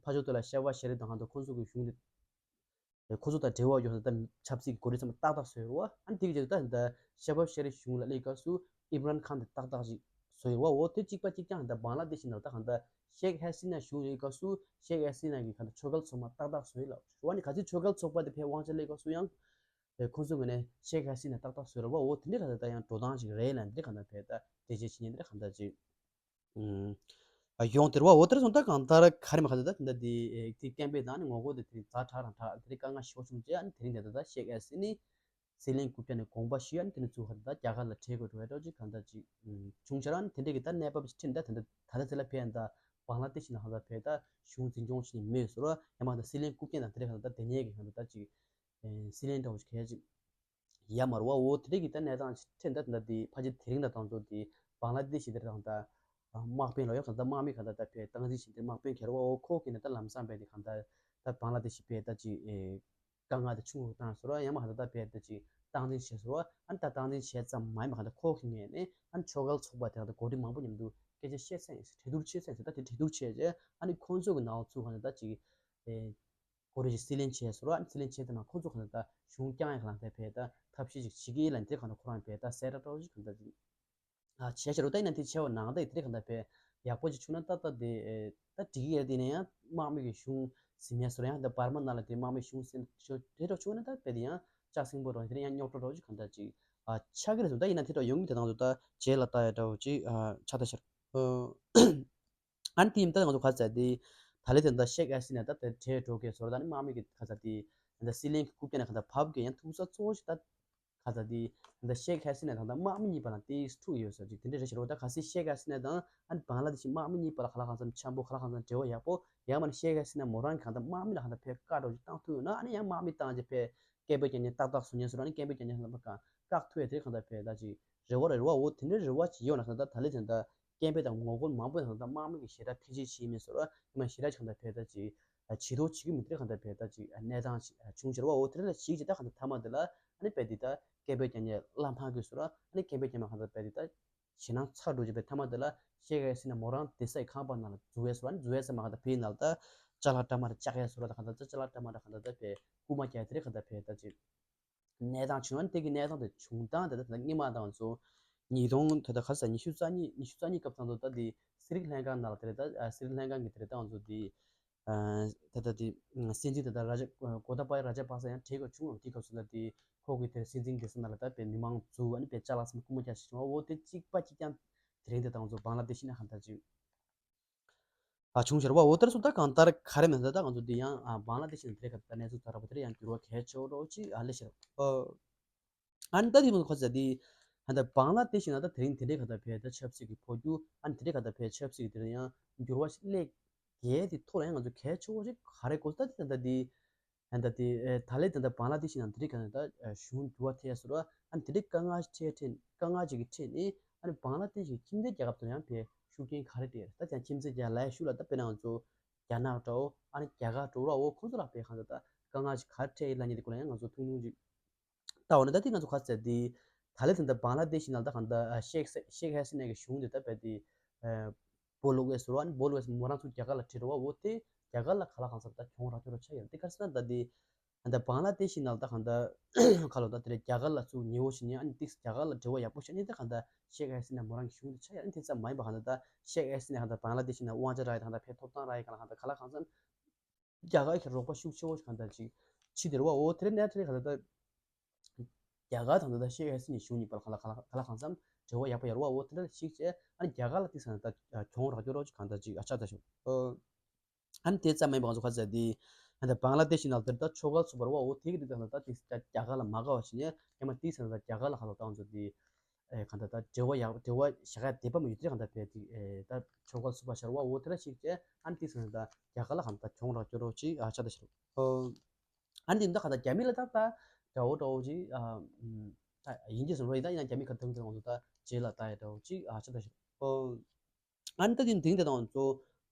ཕ་ཇོ་དེ་ལ་ཤ་བ་ཤ་རིབ་དང་ཧང་དང་ཁོང་ཚོ་གི་གཞུང་དེ་ཁོང་ཚོ་དང་འབྲེལ་བ་ཡོད་ད་ཆབ་སྲིད་ཀྱི་གོ་རིམ་ཚང་མ་ཏག་ཏག་བཟོས་རུ་བ། ཨ་ནི་དེ་གི་རྗེས་ད་ད་ཤ་བ་ཤ་རིབ་གཞུང་ལ་སླེབས་སྐབས་སུ་ཨིམ་རན་ཁཱན་དེ་ཏག་ཏག་ཅིག་བཟོས་རུ་བ། འོ་དེ་གཅིག་པ་གཅིག་རྐྱང་ད་བང་ལ་དེ་ཤི་ནང་ད་གང་ད་ཤེག་ཧ་སི་ན་གཞུང་ཡོད་སྐབས་སུ་ཤེག་ཧ་སི་ན་གི་གང་ད་ཆོལ་ཁ་ཚོགས་མ་ཏག་ཏག་བཟོས་ལ་རུ་བ། ནི་ག་ཚོད་ཆོལ་ཁ་ཚོགས་པ་དེ་ཕེ་དབང་ཆ་སླེབས་སྐབས་སུ་ཡང་། ཁོང་ཚོའི་ངོས་ནས་ཤེག་ཧ་སི་ན་ཏག་ཏག་བཟོས་ར་བ། འོ་དེ་འདྲའི་ག་ད་ད་ཡང་འགྲོ་སྟངས་ཤིག་རེད་ལ་འདི་ག་ད་བས་ད་དེ་རྗེས་ཕྱི་ཉིན་འདི་ག་ད་ཅིག་ཨ་ཡོང་དེ་ར་བ། འོ་དེར་སོང་ད་གང་ལྟར་ག་རེ་མ་ག་ད་ད་དེ་འདྲ་དེ་དེ་སྐད་འབོད་དང་ནི་ངོ་རྒོལ་དེ་དེ་རིང་ཛ་དྲག་རང་དྲག་དེ་རིང་དཀའ་ངལ་ཞེ་པོ་བྱུང་རྗེས་ཨ་ནི་དེ་རིང་དེ་ད་ད་ཤེག་ཧ་སི་ནི་ཟི་ལིང་རྐུབ་བཀྱག་ནས་དགོངས་པ་ཞུས་ཨ་ནི་དེ་ནི་ཚུར་ག་ད་ད་རྒྱ་གར་ལ་བྲོས་དགོས་འགྲོ་བའི་འགྲོ་ཅིག་གང་ད་ཅིག་བྱུང་ཤར་ཨ་ནི་དེ་འདྲའི་གི་ད་གནས་བབ་ཅིག་ཁྲིད་ད་དེ་འདྲ་ད་ད་ཚེ་ལ་ཕན་ད་བང་ལ་དེ་ཤི་ན་ག་ད་བས་ད་གཞུང་འཛིན་སྐྱོང་བྱེད་མི་མེད་ཟེར་བ་ཡང་མ་ད་ཟི་ལིང་རྐུབ་བཀྱག་དང་དེ་འདྲའི་ག་ད་ད་དེ་ཉེ་གི་གང་ད་ད་ཅིག་སྲིད་བློན་འདྲ་བོ་ཞིག་གལ་ཆེ་ཡ་མ་རུ་བ། འོ་དེ་རིགས་ཀྱི་ད་གནས་སྟངས་ཤིག་ཐེན་ད་ད་དེ་ཕ་ཆེ་དེ་རིང་ད་དང་ཚོ་དེ་བང་ལ་དེ་ཤི་དེར་དང་ད་དམག་དཔོན་ལ་ཡོད་གང་ད་དམག་མི་གང་ད་ད་ཕེ་སྟངས་འཛིན་བྱེད་དེ་དམག་དཔོན་གལ་བ། འོ་ཁོ་གི་ནས་ད་ལམ་སང་བས་དེ་གང་ད་ད་བང་ལ་དེ་ཤི་བས་ད་ཅི་དཀའ་ངལ་དེ་ཆུང་རུ་བཏང་ཟེར་བ་ཡང་མ་གང་ད་ད་བས་ད་ཅི་སྟངས་འཛིན་བྱེད་ཟེར་བ། ཨ་ནི་ད་སྟངས་འཛིན་བྱེད་ཙམ་མ་ཡིན་པ་གང་ད་ཁོ་གི་ངས་ནས་ཨ་ནི་ཆོལ་ཁ་ཚོགས་པ་དེ་གང་ད་འགོ་ཁྲིད་མང་པོ་མཉམ་དུ་སྐད་ཆ་བཤད་ཚད་ཡིན་ཟེར། གྲོས་བསྡུར་བྱེད་ཚད་ཡིན་ཟེར། ད་དེ་གྲོས་བསྡུར་བྱས་རྗེས་ཨ་ནི་ཁོང་ཚོ་གི་ནང་ཚུགས་གང་ད་ད་ཅི་གོ་རེ་ཞིག་སྲིད་བློན་བྱས་སོ་ར། སྲིད་བློན་བྱས་ཏེ་མ་ཁོ་ཚོ་གང་ལྟར་གཞུང་བསྐྱངས་ཡག་ལ་དེ་བས་ད་ཐབས་ཤེས་ཤིག་བྱེད་ཀྱི་ལ་དེ་གང་ལྟར་ཁོ་རང་བས་ད་གསལ་བསྒྲགས་ཞིག་གང་ལྟར་ཨ་བྱས་ཤར་རུ་ད་ཡིན་ན་དེ་བྱས་བ་ནང་ད་དེ་གང་ལྟར་བས་ཡག་པོ་ཅིག་བྱུང་ན་ད་ད་དེ་ད་འགྲིག་གི་ཡ་དེ་ནས་ཡང་དམག་མི་གི་གཞུང་ཟིན་ཡ་སོ་ར། ཡང་ད་འབར་མ་ནང་ལ་དེ་དམག་མི་གཞུང་ཟིན་ཤོ་དེ་འདྲ་བྱུང་ན་ད་བས་དེ་ཡང་ལྕགས་སྲིན་པོ་རོ་དེ་ནས་ཡང་རྙོག་དྲ་རོ་ཅིག་གང་ལྟར་ཅིག་ཨ་ཆགས་ཀྱི་རེད་སོ། ད་ཡིན་ན་དེ་འདྲ་ཡོང་གི་དེ་དང་དུ་ད་རྗེས་ལ་ད་ཡ་འདྲ་བོ་ཅིག་ཨ་ཆགས་ད་ཤར། ཨ་ནི་དེ་ཡིན་ད་ང་ཚོ་ག་ཚད་དེ་ད་ལེ་དེ་འདྲ་ཤེག་ཨ་སི་ན་ད་དེ་གྲས་འགྲོ་གི་ཟོར་ད་ནི་དམག་མི་གི་ག་ཚད་དེ་འདི་སྲིད་བློན་གི་རྐུབ་བཀྱག་ནས་ག་ཚད་བབས་གི་ཡང་ཐུག་ས་གཙོ་བོ་ཞིག་ད་ག་ཚད་དེ་འདི་ཤེག་ཨ་སི་ན་ད་ད་དམག་མི་གཉིས་བར་ལ་དེ་ཐུག་ཡོད་ས་ཅིག་དེ་འདྲ་རེ་ཞིག་རོ། ད་ག་སྲིད་ཤེག་ཨ་སི་ན་དང་ཨ་ནི་བང་ལ་དེ་ཤི་དམག་མི་གཉིས་བར་ལ་ག་ལ་གང་འཚམ་འཆམ་པོ་ག་ལ་གང་འཚམ་འབྲེལ་བ་ཡག་པོ་ཡང་མ་ནི་ཤེག་ཨ་སི་ན་མོ་རང་གི་ག་ད་དམག་མི་ལ་ག་ད་ཕེ་བཀག་འགྲོ་ཅིག་བཏང་ཐུབ་ཡོད་ན་ཨ་ནི་ཡང་དམག་མི་བཏང་ཅིག་ཕེ་སྐད་འབོད་རྒྱག་མཁན་ཏག་ཏག་བཟོ་མཁན་ཟེར་ར་ནི་སྐད་འབོད་རྒྱག་མཁན་ལ་བཀག་ཐུབ་ཡ་དེ་གང་ད་ཕེ་ད་ཅིག་རེ་བ་རེ་བ་འོ་དེ་འདྲའི་རེ་བ་ཅིག་ཡོད་ན་ད་ད་ལེ་དེ་འདྲ་སྐད་འབོད་དང་ངོ་རྒོལ་མང་པོ་དང་ད་དམག་མི་གི་ཞེ་དྲག་ཐེ་ཇེ་ཆེ་མེད་སོ་ར་ཡིན་མ་ཞེ་དྲག་ཅིག་གང་ད་ཕེ་ད་ཅིག་ཇེ་མཐོ་ཅིག་གི་མི་དེ་གང་ད་ཕེ་ད་ཅིག་གནས་སྟངས་ཅིག་བྱུང་ཞེ་ར་བ་འོ་དེ་འདྲ་ཞིག་ཅིག་ད་གང་ད་ཐ་མ་དེ་ལ་ཨ་ནི་ཕེ་དེ་ད་སྐད་འབོད་རྒྱག་མཁན་བླ་འཕང་གི་སོ་ར་ཨ་ནི་སྐད་འབོད་རྒྱག་མཁན་གང་ད་ཕེ་དེ་ད་ཞེད་སྣང་ཚ་འགྲོ་ཅིག་ཕེ་ཐ་མ་དེ་ལ་ཤེག་ཨ་སི་ན་མོ་རང་དེ་སའི་ཁང་པ་ནང་ལ་འཛུལ་བས་སོ་ར་ཨ་ནི་འཛུལ་བས་ས་མ་གང་ད་ཕེ་ནང་ལ་ད་ཅ་ལག་འདྲ་མ་འདྲ་བཅག་ཡས་སོ་ར་ད་གང་ད་ད་ཅ་ལག་འདྲ་མ་འདྲ་གང་ད་ད་ཕེ་རྐུ་མ་རྒྱག་དེ་རེ་གང་ད་ཕེ་ད་ཅིག་གནས་སྟངས་བྱུང་བ་ནི་དེ་གི་གནས་སྟངས་དེ་བྱུང་སྟངས་དེ་ད་སྔོན་མ་དང་ཚོ་ཉིས་སྟོང་ད་ལྟ་ག་ས་ཉི་ཤུ་རྩ་གཉིས་ཉི་ཤུ་རྩ་གཉིས་སྐབས་དང་ཚོ་ད་དེ་སི་རི་ལང་ཀ་ནང་ལ་དེ་རེད་ད་སི་རི་ལང་ཀ་གི་དེ་རེད་ད་ང་ཚོ་དེ་ད་ལྟ་དེ་སྲིད་འཛིན་ད་ལྟ་ར་ཇ་གོ་ཏ་པ་ཡ་ར་ཇ་པག་ས་ཡང་གྲས་ཀ་བྱུང་བ་དེ་སྐབས་སུ་ད་དེ་ཁོ་གི་དེ་སྲིད་འཛིན་གི་ས་ནང་ལ་ད་དཔེ་མི་མང་འཛུལ་བ་ནི་དཔེ་ཅ་ལག་ཚང་མ་རྐུ་མ་རྒྱག་ཞིག་བྱུང་བ་འོ་དེ་གཅིག་པ་གཅིག་ཀྱང་དེ་རིང་དེ་དང་ཚོ་བང་ལ་དེ་ཤི་ན་ཧ་ད་ཅིག་ཨ་བྱུང་ཤར་བ་འོ་དེར་སོ་ད་གང་ལྟར་ག་རེ་མེད་ད་ད་ང་ཚོ་འདི་ཡང་ཨ་བང་ལ་དེ་ཤི་ན་དེ་རེད་ག་ད་གནས་ཚུལ་ད་ར་བ་དེར་ཡང་འགྱུར་བ་གལ་ཆེ་བོ་རོ་ཅིག་ཨ་ལེ་ཤར། ཨ་ནི་ད་དེ་མོ་ཁོ་ཚ་དེ་ཨ་ད་བང་ལ་དེ་ཤི་ན་ད་དེ་རིང་དེ་འདྲའི་ག་ད་ཕེ་ད་ཆབ་སྲིད་ཀྱི་འཕོ་འགྱུར་ཨ་ནི་དེ་འདྲའི་ག་ད་ཕེ་ཆབ་སྲིད་ཀྱི་དེ་རིང་ཡང་འགྱུར་བ་ཞིག་སླེབས་རྒྱལ་དེ་ཐོག་ལ་ཡང་ང་ཚོ་གལ་ཆེ་བོ་ཞིག་ག་རེ་གོ་ད་དེ་ད་དེ་ཨ་ད་དེ་ད་ལེ་དེ་ད་བང་ལ་དེ་ཤི་ན་དེ་འདྲའི་ག་ད་གཞུང་འགྱུར་བ་ཐེབས་སོ་ར་ཨ་ནི་དེ་འདྲའི་དཀའ་ངལ་ཞིག་འཕྲད་འཕྲད་དཀའ་ངལ་ཅིག་གི་འཕྲད་ནས་ཨ་ནི་བང་ལ་དེ་ཤི་ཁྱིམ་མཚེས་རྒྱལ་ཁབ་དེ་ཡང་ཕེ་ཤུགས་རྐྱེན་ག་རེ་སྤྲད་ད་ཀྱང་ཁྱིམ་མཚེས་རྒྱལ་ལ་ཡ་ཤུགས་ལ་ད་དཔེར་ན་ང་ཚོ་རྒྱ་ནག་འདྲ་བོ་ཨ་ནི་རྒྱ་གར་འདྲ་བོ་ར་འོ་ཁོང་ཚོ་ལ་ཕེ་གང་ད་ད་དཀའ་ངལ་ཞིག་ག་རེ་འཕྲད་ཡིན་ལ་ཉེ་དེ་ཁོ་ལ་ཡང་ང་ཚོ་ཐུང་ཐུང་ཅིག་ད་འོ་ན་ད་དེ་ང་ཚོ་ག་ཚད་དེ་ད་ལེ་དེ་འདྲ་བང་ལ་དེ་ཤི་ན་ད་གང་ད་ཤེག་ཤེག་ཧེ་སི་ན་གི་གཞུང་དེ་ད་བས་དེ་སྦོ་ལོག་ཨེ་སོ་ར་ཨ་ནི་སྦོ་ལོག་ཨེ་སོ་མོ་རང་ཚོ་རྒྱ་གར་ལ་ཁྲིད་རོ་བ་འོ་དེ་རྒྱ་གར་ལ་ག་ལ་གང་ས་ད་གྱོང་རག་གྱོང་ར་ཆ་ཡོད་དེ་ག་རེ་ཟེར་ན་ད་དེ་ད་བང་ལ་དེ་ཤི་ན་ད་གང་ད་ཁ་ལོ་ད་དེ་རྒྱ་གར་ལ་ཚུར་ཉེ་བོ་ཤི་ནི་ཨ་ནི་ཏིག་རྒྱ་གར་ལ་འབྲེལ་བ་ཡག་པོ་ཤི་ནི་ད་གང་ད་ཤེག་ཧེ་སི་ན་མོ་རང་གི་གཞུང་དེ་ཆ་ཡོད་ཨ་ནི་དེ་ཙམ་མ་ཡིན་པ་གང་ད་ད་ཤེག་ཧེ་སི་ན་གང་ད་བང་ལ་དེ་ཤི་ན་དབང་ཆ་རག་ཡ་ད་གང་ད་ཕེ་ཐོབ་ཐང་རག་ཡ་གང་ལ་གང་ད་ག་ལ་གང་ས། རྒྱ་གར་གྱི་རོགས་པ་ཤུགས་ཆེ་བོ་ཞིག་གང་ལྟར་ཅིག་ཕྱི་དེར་བ་འོ་དེར་གནས་དེར་གང་ལྟར་རྒྱ་གར་དང་ད་ལྟ་ཤེག་ཧེ་སི་ནི་གཞུང་གཉིས་བར་ག་ལ་ག་ལ་གང་འཚམ་འབྲེལ་བ་ཡག་པོ་ཡོད་རེད་བ། འོ་དེ་འདྲ་ཞིག་བྱས་ཨ་ནི་རྒྱ་གར་ལ་ཏིག་ཙམ་ད་གྱོང་རག་རྒྱུ་རོགས་ཅིག་གང་ལྟར་ཅིག་ཨ་ཆ་ད་ཤོག་ཨ་ནི་དེ་ཙམ་མིན་པ་ང་ཚོ་ག་ཚད་དེ་ཨ་ནི་བང་ལ་དེ་ཤི་ནང་དེར་ད་ཆོ་ག་ཚུགས་པ་རེད་བ། འོ་དེ་གི་དེ་ད་ད་ཏིག་ཙམ་རྒྱ་གར་ལ་མ་དགའ་བ་ཞིག་ནས་ཡང་མ་ཏིག་ཙམ་ད་རྒྱ་གར་ལ་ག་ལ་ད་ང་ཚོ་དེ། ཨེ་གང་ལྟར་ད་འབྲེལ་བ་ཡག་འབྲེལ་བ་བཞག་ཡ་དེ་པ་མ་ཡོད་དེ་གང་ལྟར་བས་དེ་ཨེ་ད་ཆོག་ག་སུ་པ་ཤར་བ་འོ་དེ་ར་ཞིག་བྱས་ཨ་ནི་དེ་སོང་ད་རྒྱ་གར་ལ་གང་ལྟར་གྱོང་རག་སྐྱོ་རོགས་ཅིག་ཨ་ཆ་ད་ཤར་ཨོ་ཨ་ནི་དེ་ད་གང་ལྟར་རྒྱ་མི་ལ་ད་ད་འདྲ་བོ་འདྲ་བོ་ཅིག་ཨ་ད་ཡིན་གྱི་སོང་རོགས་ཡིན་ད་ཡིན་ན་རྒྱ་མི་ག་དུང་དུང་འོང་ད་རྗེས་ལ་ད་ཡ་འདྲ་བོ་ཅིག་ཨ་ཆ་ད་ཤར་ཨོ། ཨ་ནི་ད་དེ་དེང་དེ་དང་ཚོ་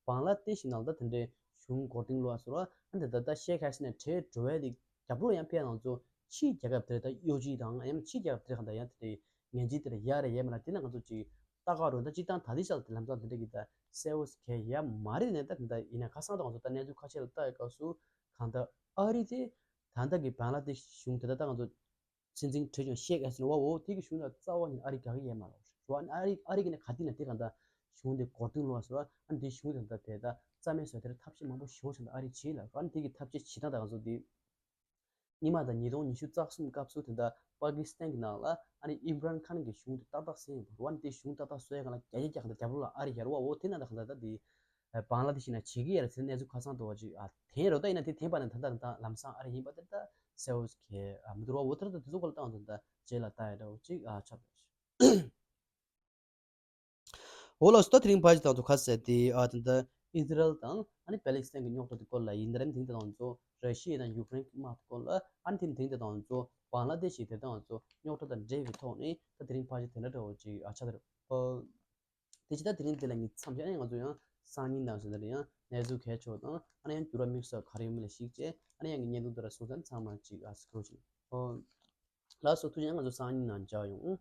བང་ལ་དེ་ཤི་ནང་ད་དེ་འདྲའི་གཞུང་མགོ་རྟིང་ལོ་ཨ་སོ་ར་ཨ་ནི་ད་ད་ཤེ་ཁ་སི་ནས་བྲེལ་འགྲོ་བས་དེ་རྒྱབ་ལོ་ཡང་ཕེ་ནང་ཚོ་ཕྱིའི་རྒྱལ་ཁབ་དེར་ད་གཡོ་ཇི་དང་ཡང་ཕྱིའི་རྒྱལ་ཁབ་དེར་གང་ད་ཡང་དེ་འདྲའི་ངན་ཇི་དེར་ཡ་རེ་ཡས་མ་ལ་དེ་ན་ང་ཚོ་ཅིག་ལྟ་ག་རུ་ད་ཅིག་དང་ད་དེ་ཤ་ལ་དེ་ལམ་སང་དེ་འདྲ་གི་ད་སེ་བོ་སི་གེ་ཡ་མ་རེད་ནས་ད་དེ་ད་ཡིན་ན་ཁ་སང་ད་ང་ཚོ་ད་གནས་ཚུལ་ཁ་ཤས་ལ་ལྟ་ཡི་སྐབས་སུ་གང་ད་ཨ་རི་དེ་ད་ད་གི་བང་ལ་དེ་གཞུང་དེ་ད་ད་ང་ཚོ་སྲིད་འཛིན་གྲོས་ཆུང་ཤེག་ཨ་སི་ནི་ཝ་འོ་དེ་གི་གཞུང་ལ་རྩ་བ་ནས་ཨ་རི་དགའ་གི་ཡས་མ་རེད་ཞུ་བ། ཨ་རི་ཨ་རི་གི་ནས་ག་དེ་ན་དེ་ག་འདྲ་གཞུང་དེ་གོ་སྟོན་ལོ་བ་ཟེར་བ་ཨ་ནི་དེ་གཞུང་དེ་འདྲ་དེ་ད་རྩ་མེད་བཟོ་དེར་ཐབས་ཤེས་མང་པོ་ཞེ་པོ་བྱས་འདུག་ཨ་རི་བྱེད་ལ་ཨ་ནི་དེ་གི་ཐབས་ཤེས་བྱེད་སྟངས་དང་ང་ཚོ་དེ་ཉི་མ་དང་ཉིས་སྟོང་ཉི་ཤུ་རྩ་གསུམ་སྐབས་སུ་དེ་འདྲ་པ་ཀི་སི་ཐན་གི་ནང་ལ་ཨ་ནི་ཨིམ་རན་ཁཱན་གི་གཞུང་དེ་ཏག་ཏག་ཟིན་ཡོད་པ་རེད། ཨ་ནི་དེ་གཞུང་ཏག་ཏག་བཟོ་ཡ་ག་ལ་རྒྱ་ཆེ་རྒྱ་ག་འདྲ་རྒྱབ་ལོགས་ལ་ཨ་རི་ཡར་བ་འོ་དེ་ན་ད་ག་འདྲ་ད་དེ། བང་ལ་དེ་ཤི་ན་བྱེད་ཀྱི་ཡ་རེད་ཟེར་གནས་ཚུལ་ཁ་སང་འདུག་བ་ཅིག་ཨ་དེ་རོ་ད་ཡིན་ན་དེ་དེ་པ་ནས་ད་ལྟ་ད་ལམ་སང་ཨ་རི་ཡིན་པ་དེ་ད་སེ་བོ་སི་གེ་ཨ་མི་འདུག་རོ་འོ་དེ་ར་ད་དེ་ཚོ་གོ་ལ་བཏང་ད་ད་རྗེས་ལ་ལྟ་ཡ་འདྲ་བོ་ཅིག་ཨ་ཆགས་འདུག་འོ་ལགས་སོ། ད་དེ་རིང་ཕལ་ཆེར་ད་ཚོ་ཁ་གསལ་དེ་ཨ་དེ་ད་ཨི་ཟི་རལ་དང་ཨ་ནི་པེ་ལེ་སི་ཐན་གྱི་རྙོག་དྲ་དེ་སྐོར་ལ་ཡིན། ད་རིང་དེང་དེ་ད་ཚོ་ར་ཤི་ཡ་དང་ཡུཀ་རེན་གྱི་དམག་དེ་སྐོར་ལ་ཨ་ནི་དེ་དེང་དེ་ད་ཚོ་བང་ལ་དེ་ཤི་དེ་ད་ཚོ་རྙོག་དྲ་དང་འབྲེལ་བའི་ཐོག་ནས་ད་དེ་རིང་ཕལ་ཆེར་དེ་འདྲ་འདྲ་བོ་ཅིག་ཨ་ཆགས་འདུག་ཨོ། དེ་ཕྱི་ད་དེ་རིང་དེ་ལ་ངས་མཚམས་བཞག་ཨ་ནི་ང་ཚོ་ཡང་སང་ཉིན་དང་ཟེར་ན་ཡང་གནས་ཚུལ་གལ་ཆེ་བ་དང་ཨ་ནི་ཡང་འགྱུར་བ་དམིགས་བསལ་ག་རེ་ཡོད་མེད་ལ་གཞིགས་བྱས་ཨ་ནི་ཡང་གི་བརྙན་ཐུང་དེ་ར་སོང་ཙང་ཚང་མ་ཅིག་ཨ་སི་ཀྲོ་ཅིག་ཨོ། ལགས་སོ་ཐུགས་རྗེ་ཆེ། ང་ཚོ་སང་ཉིན་ནང་མཇལ་ཡོང་།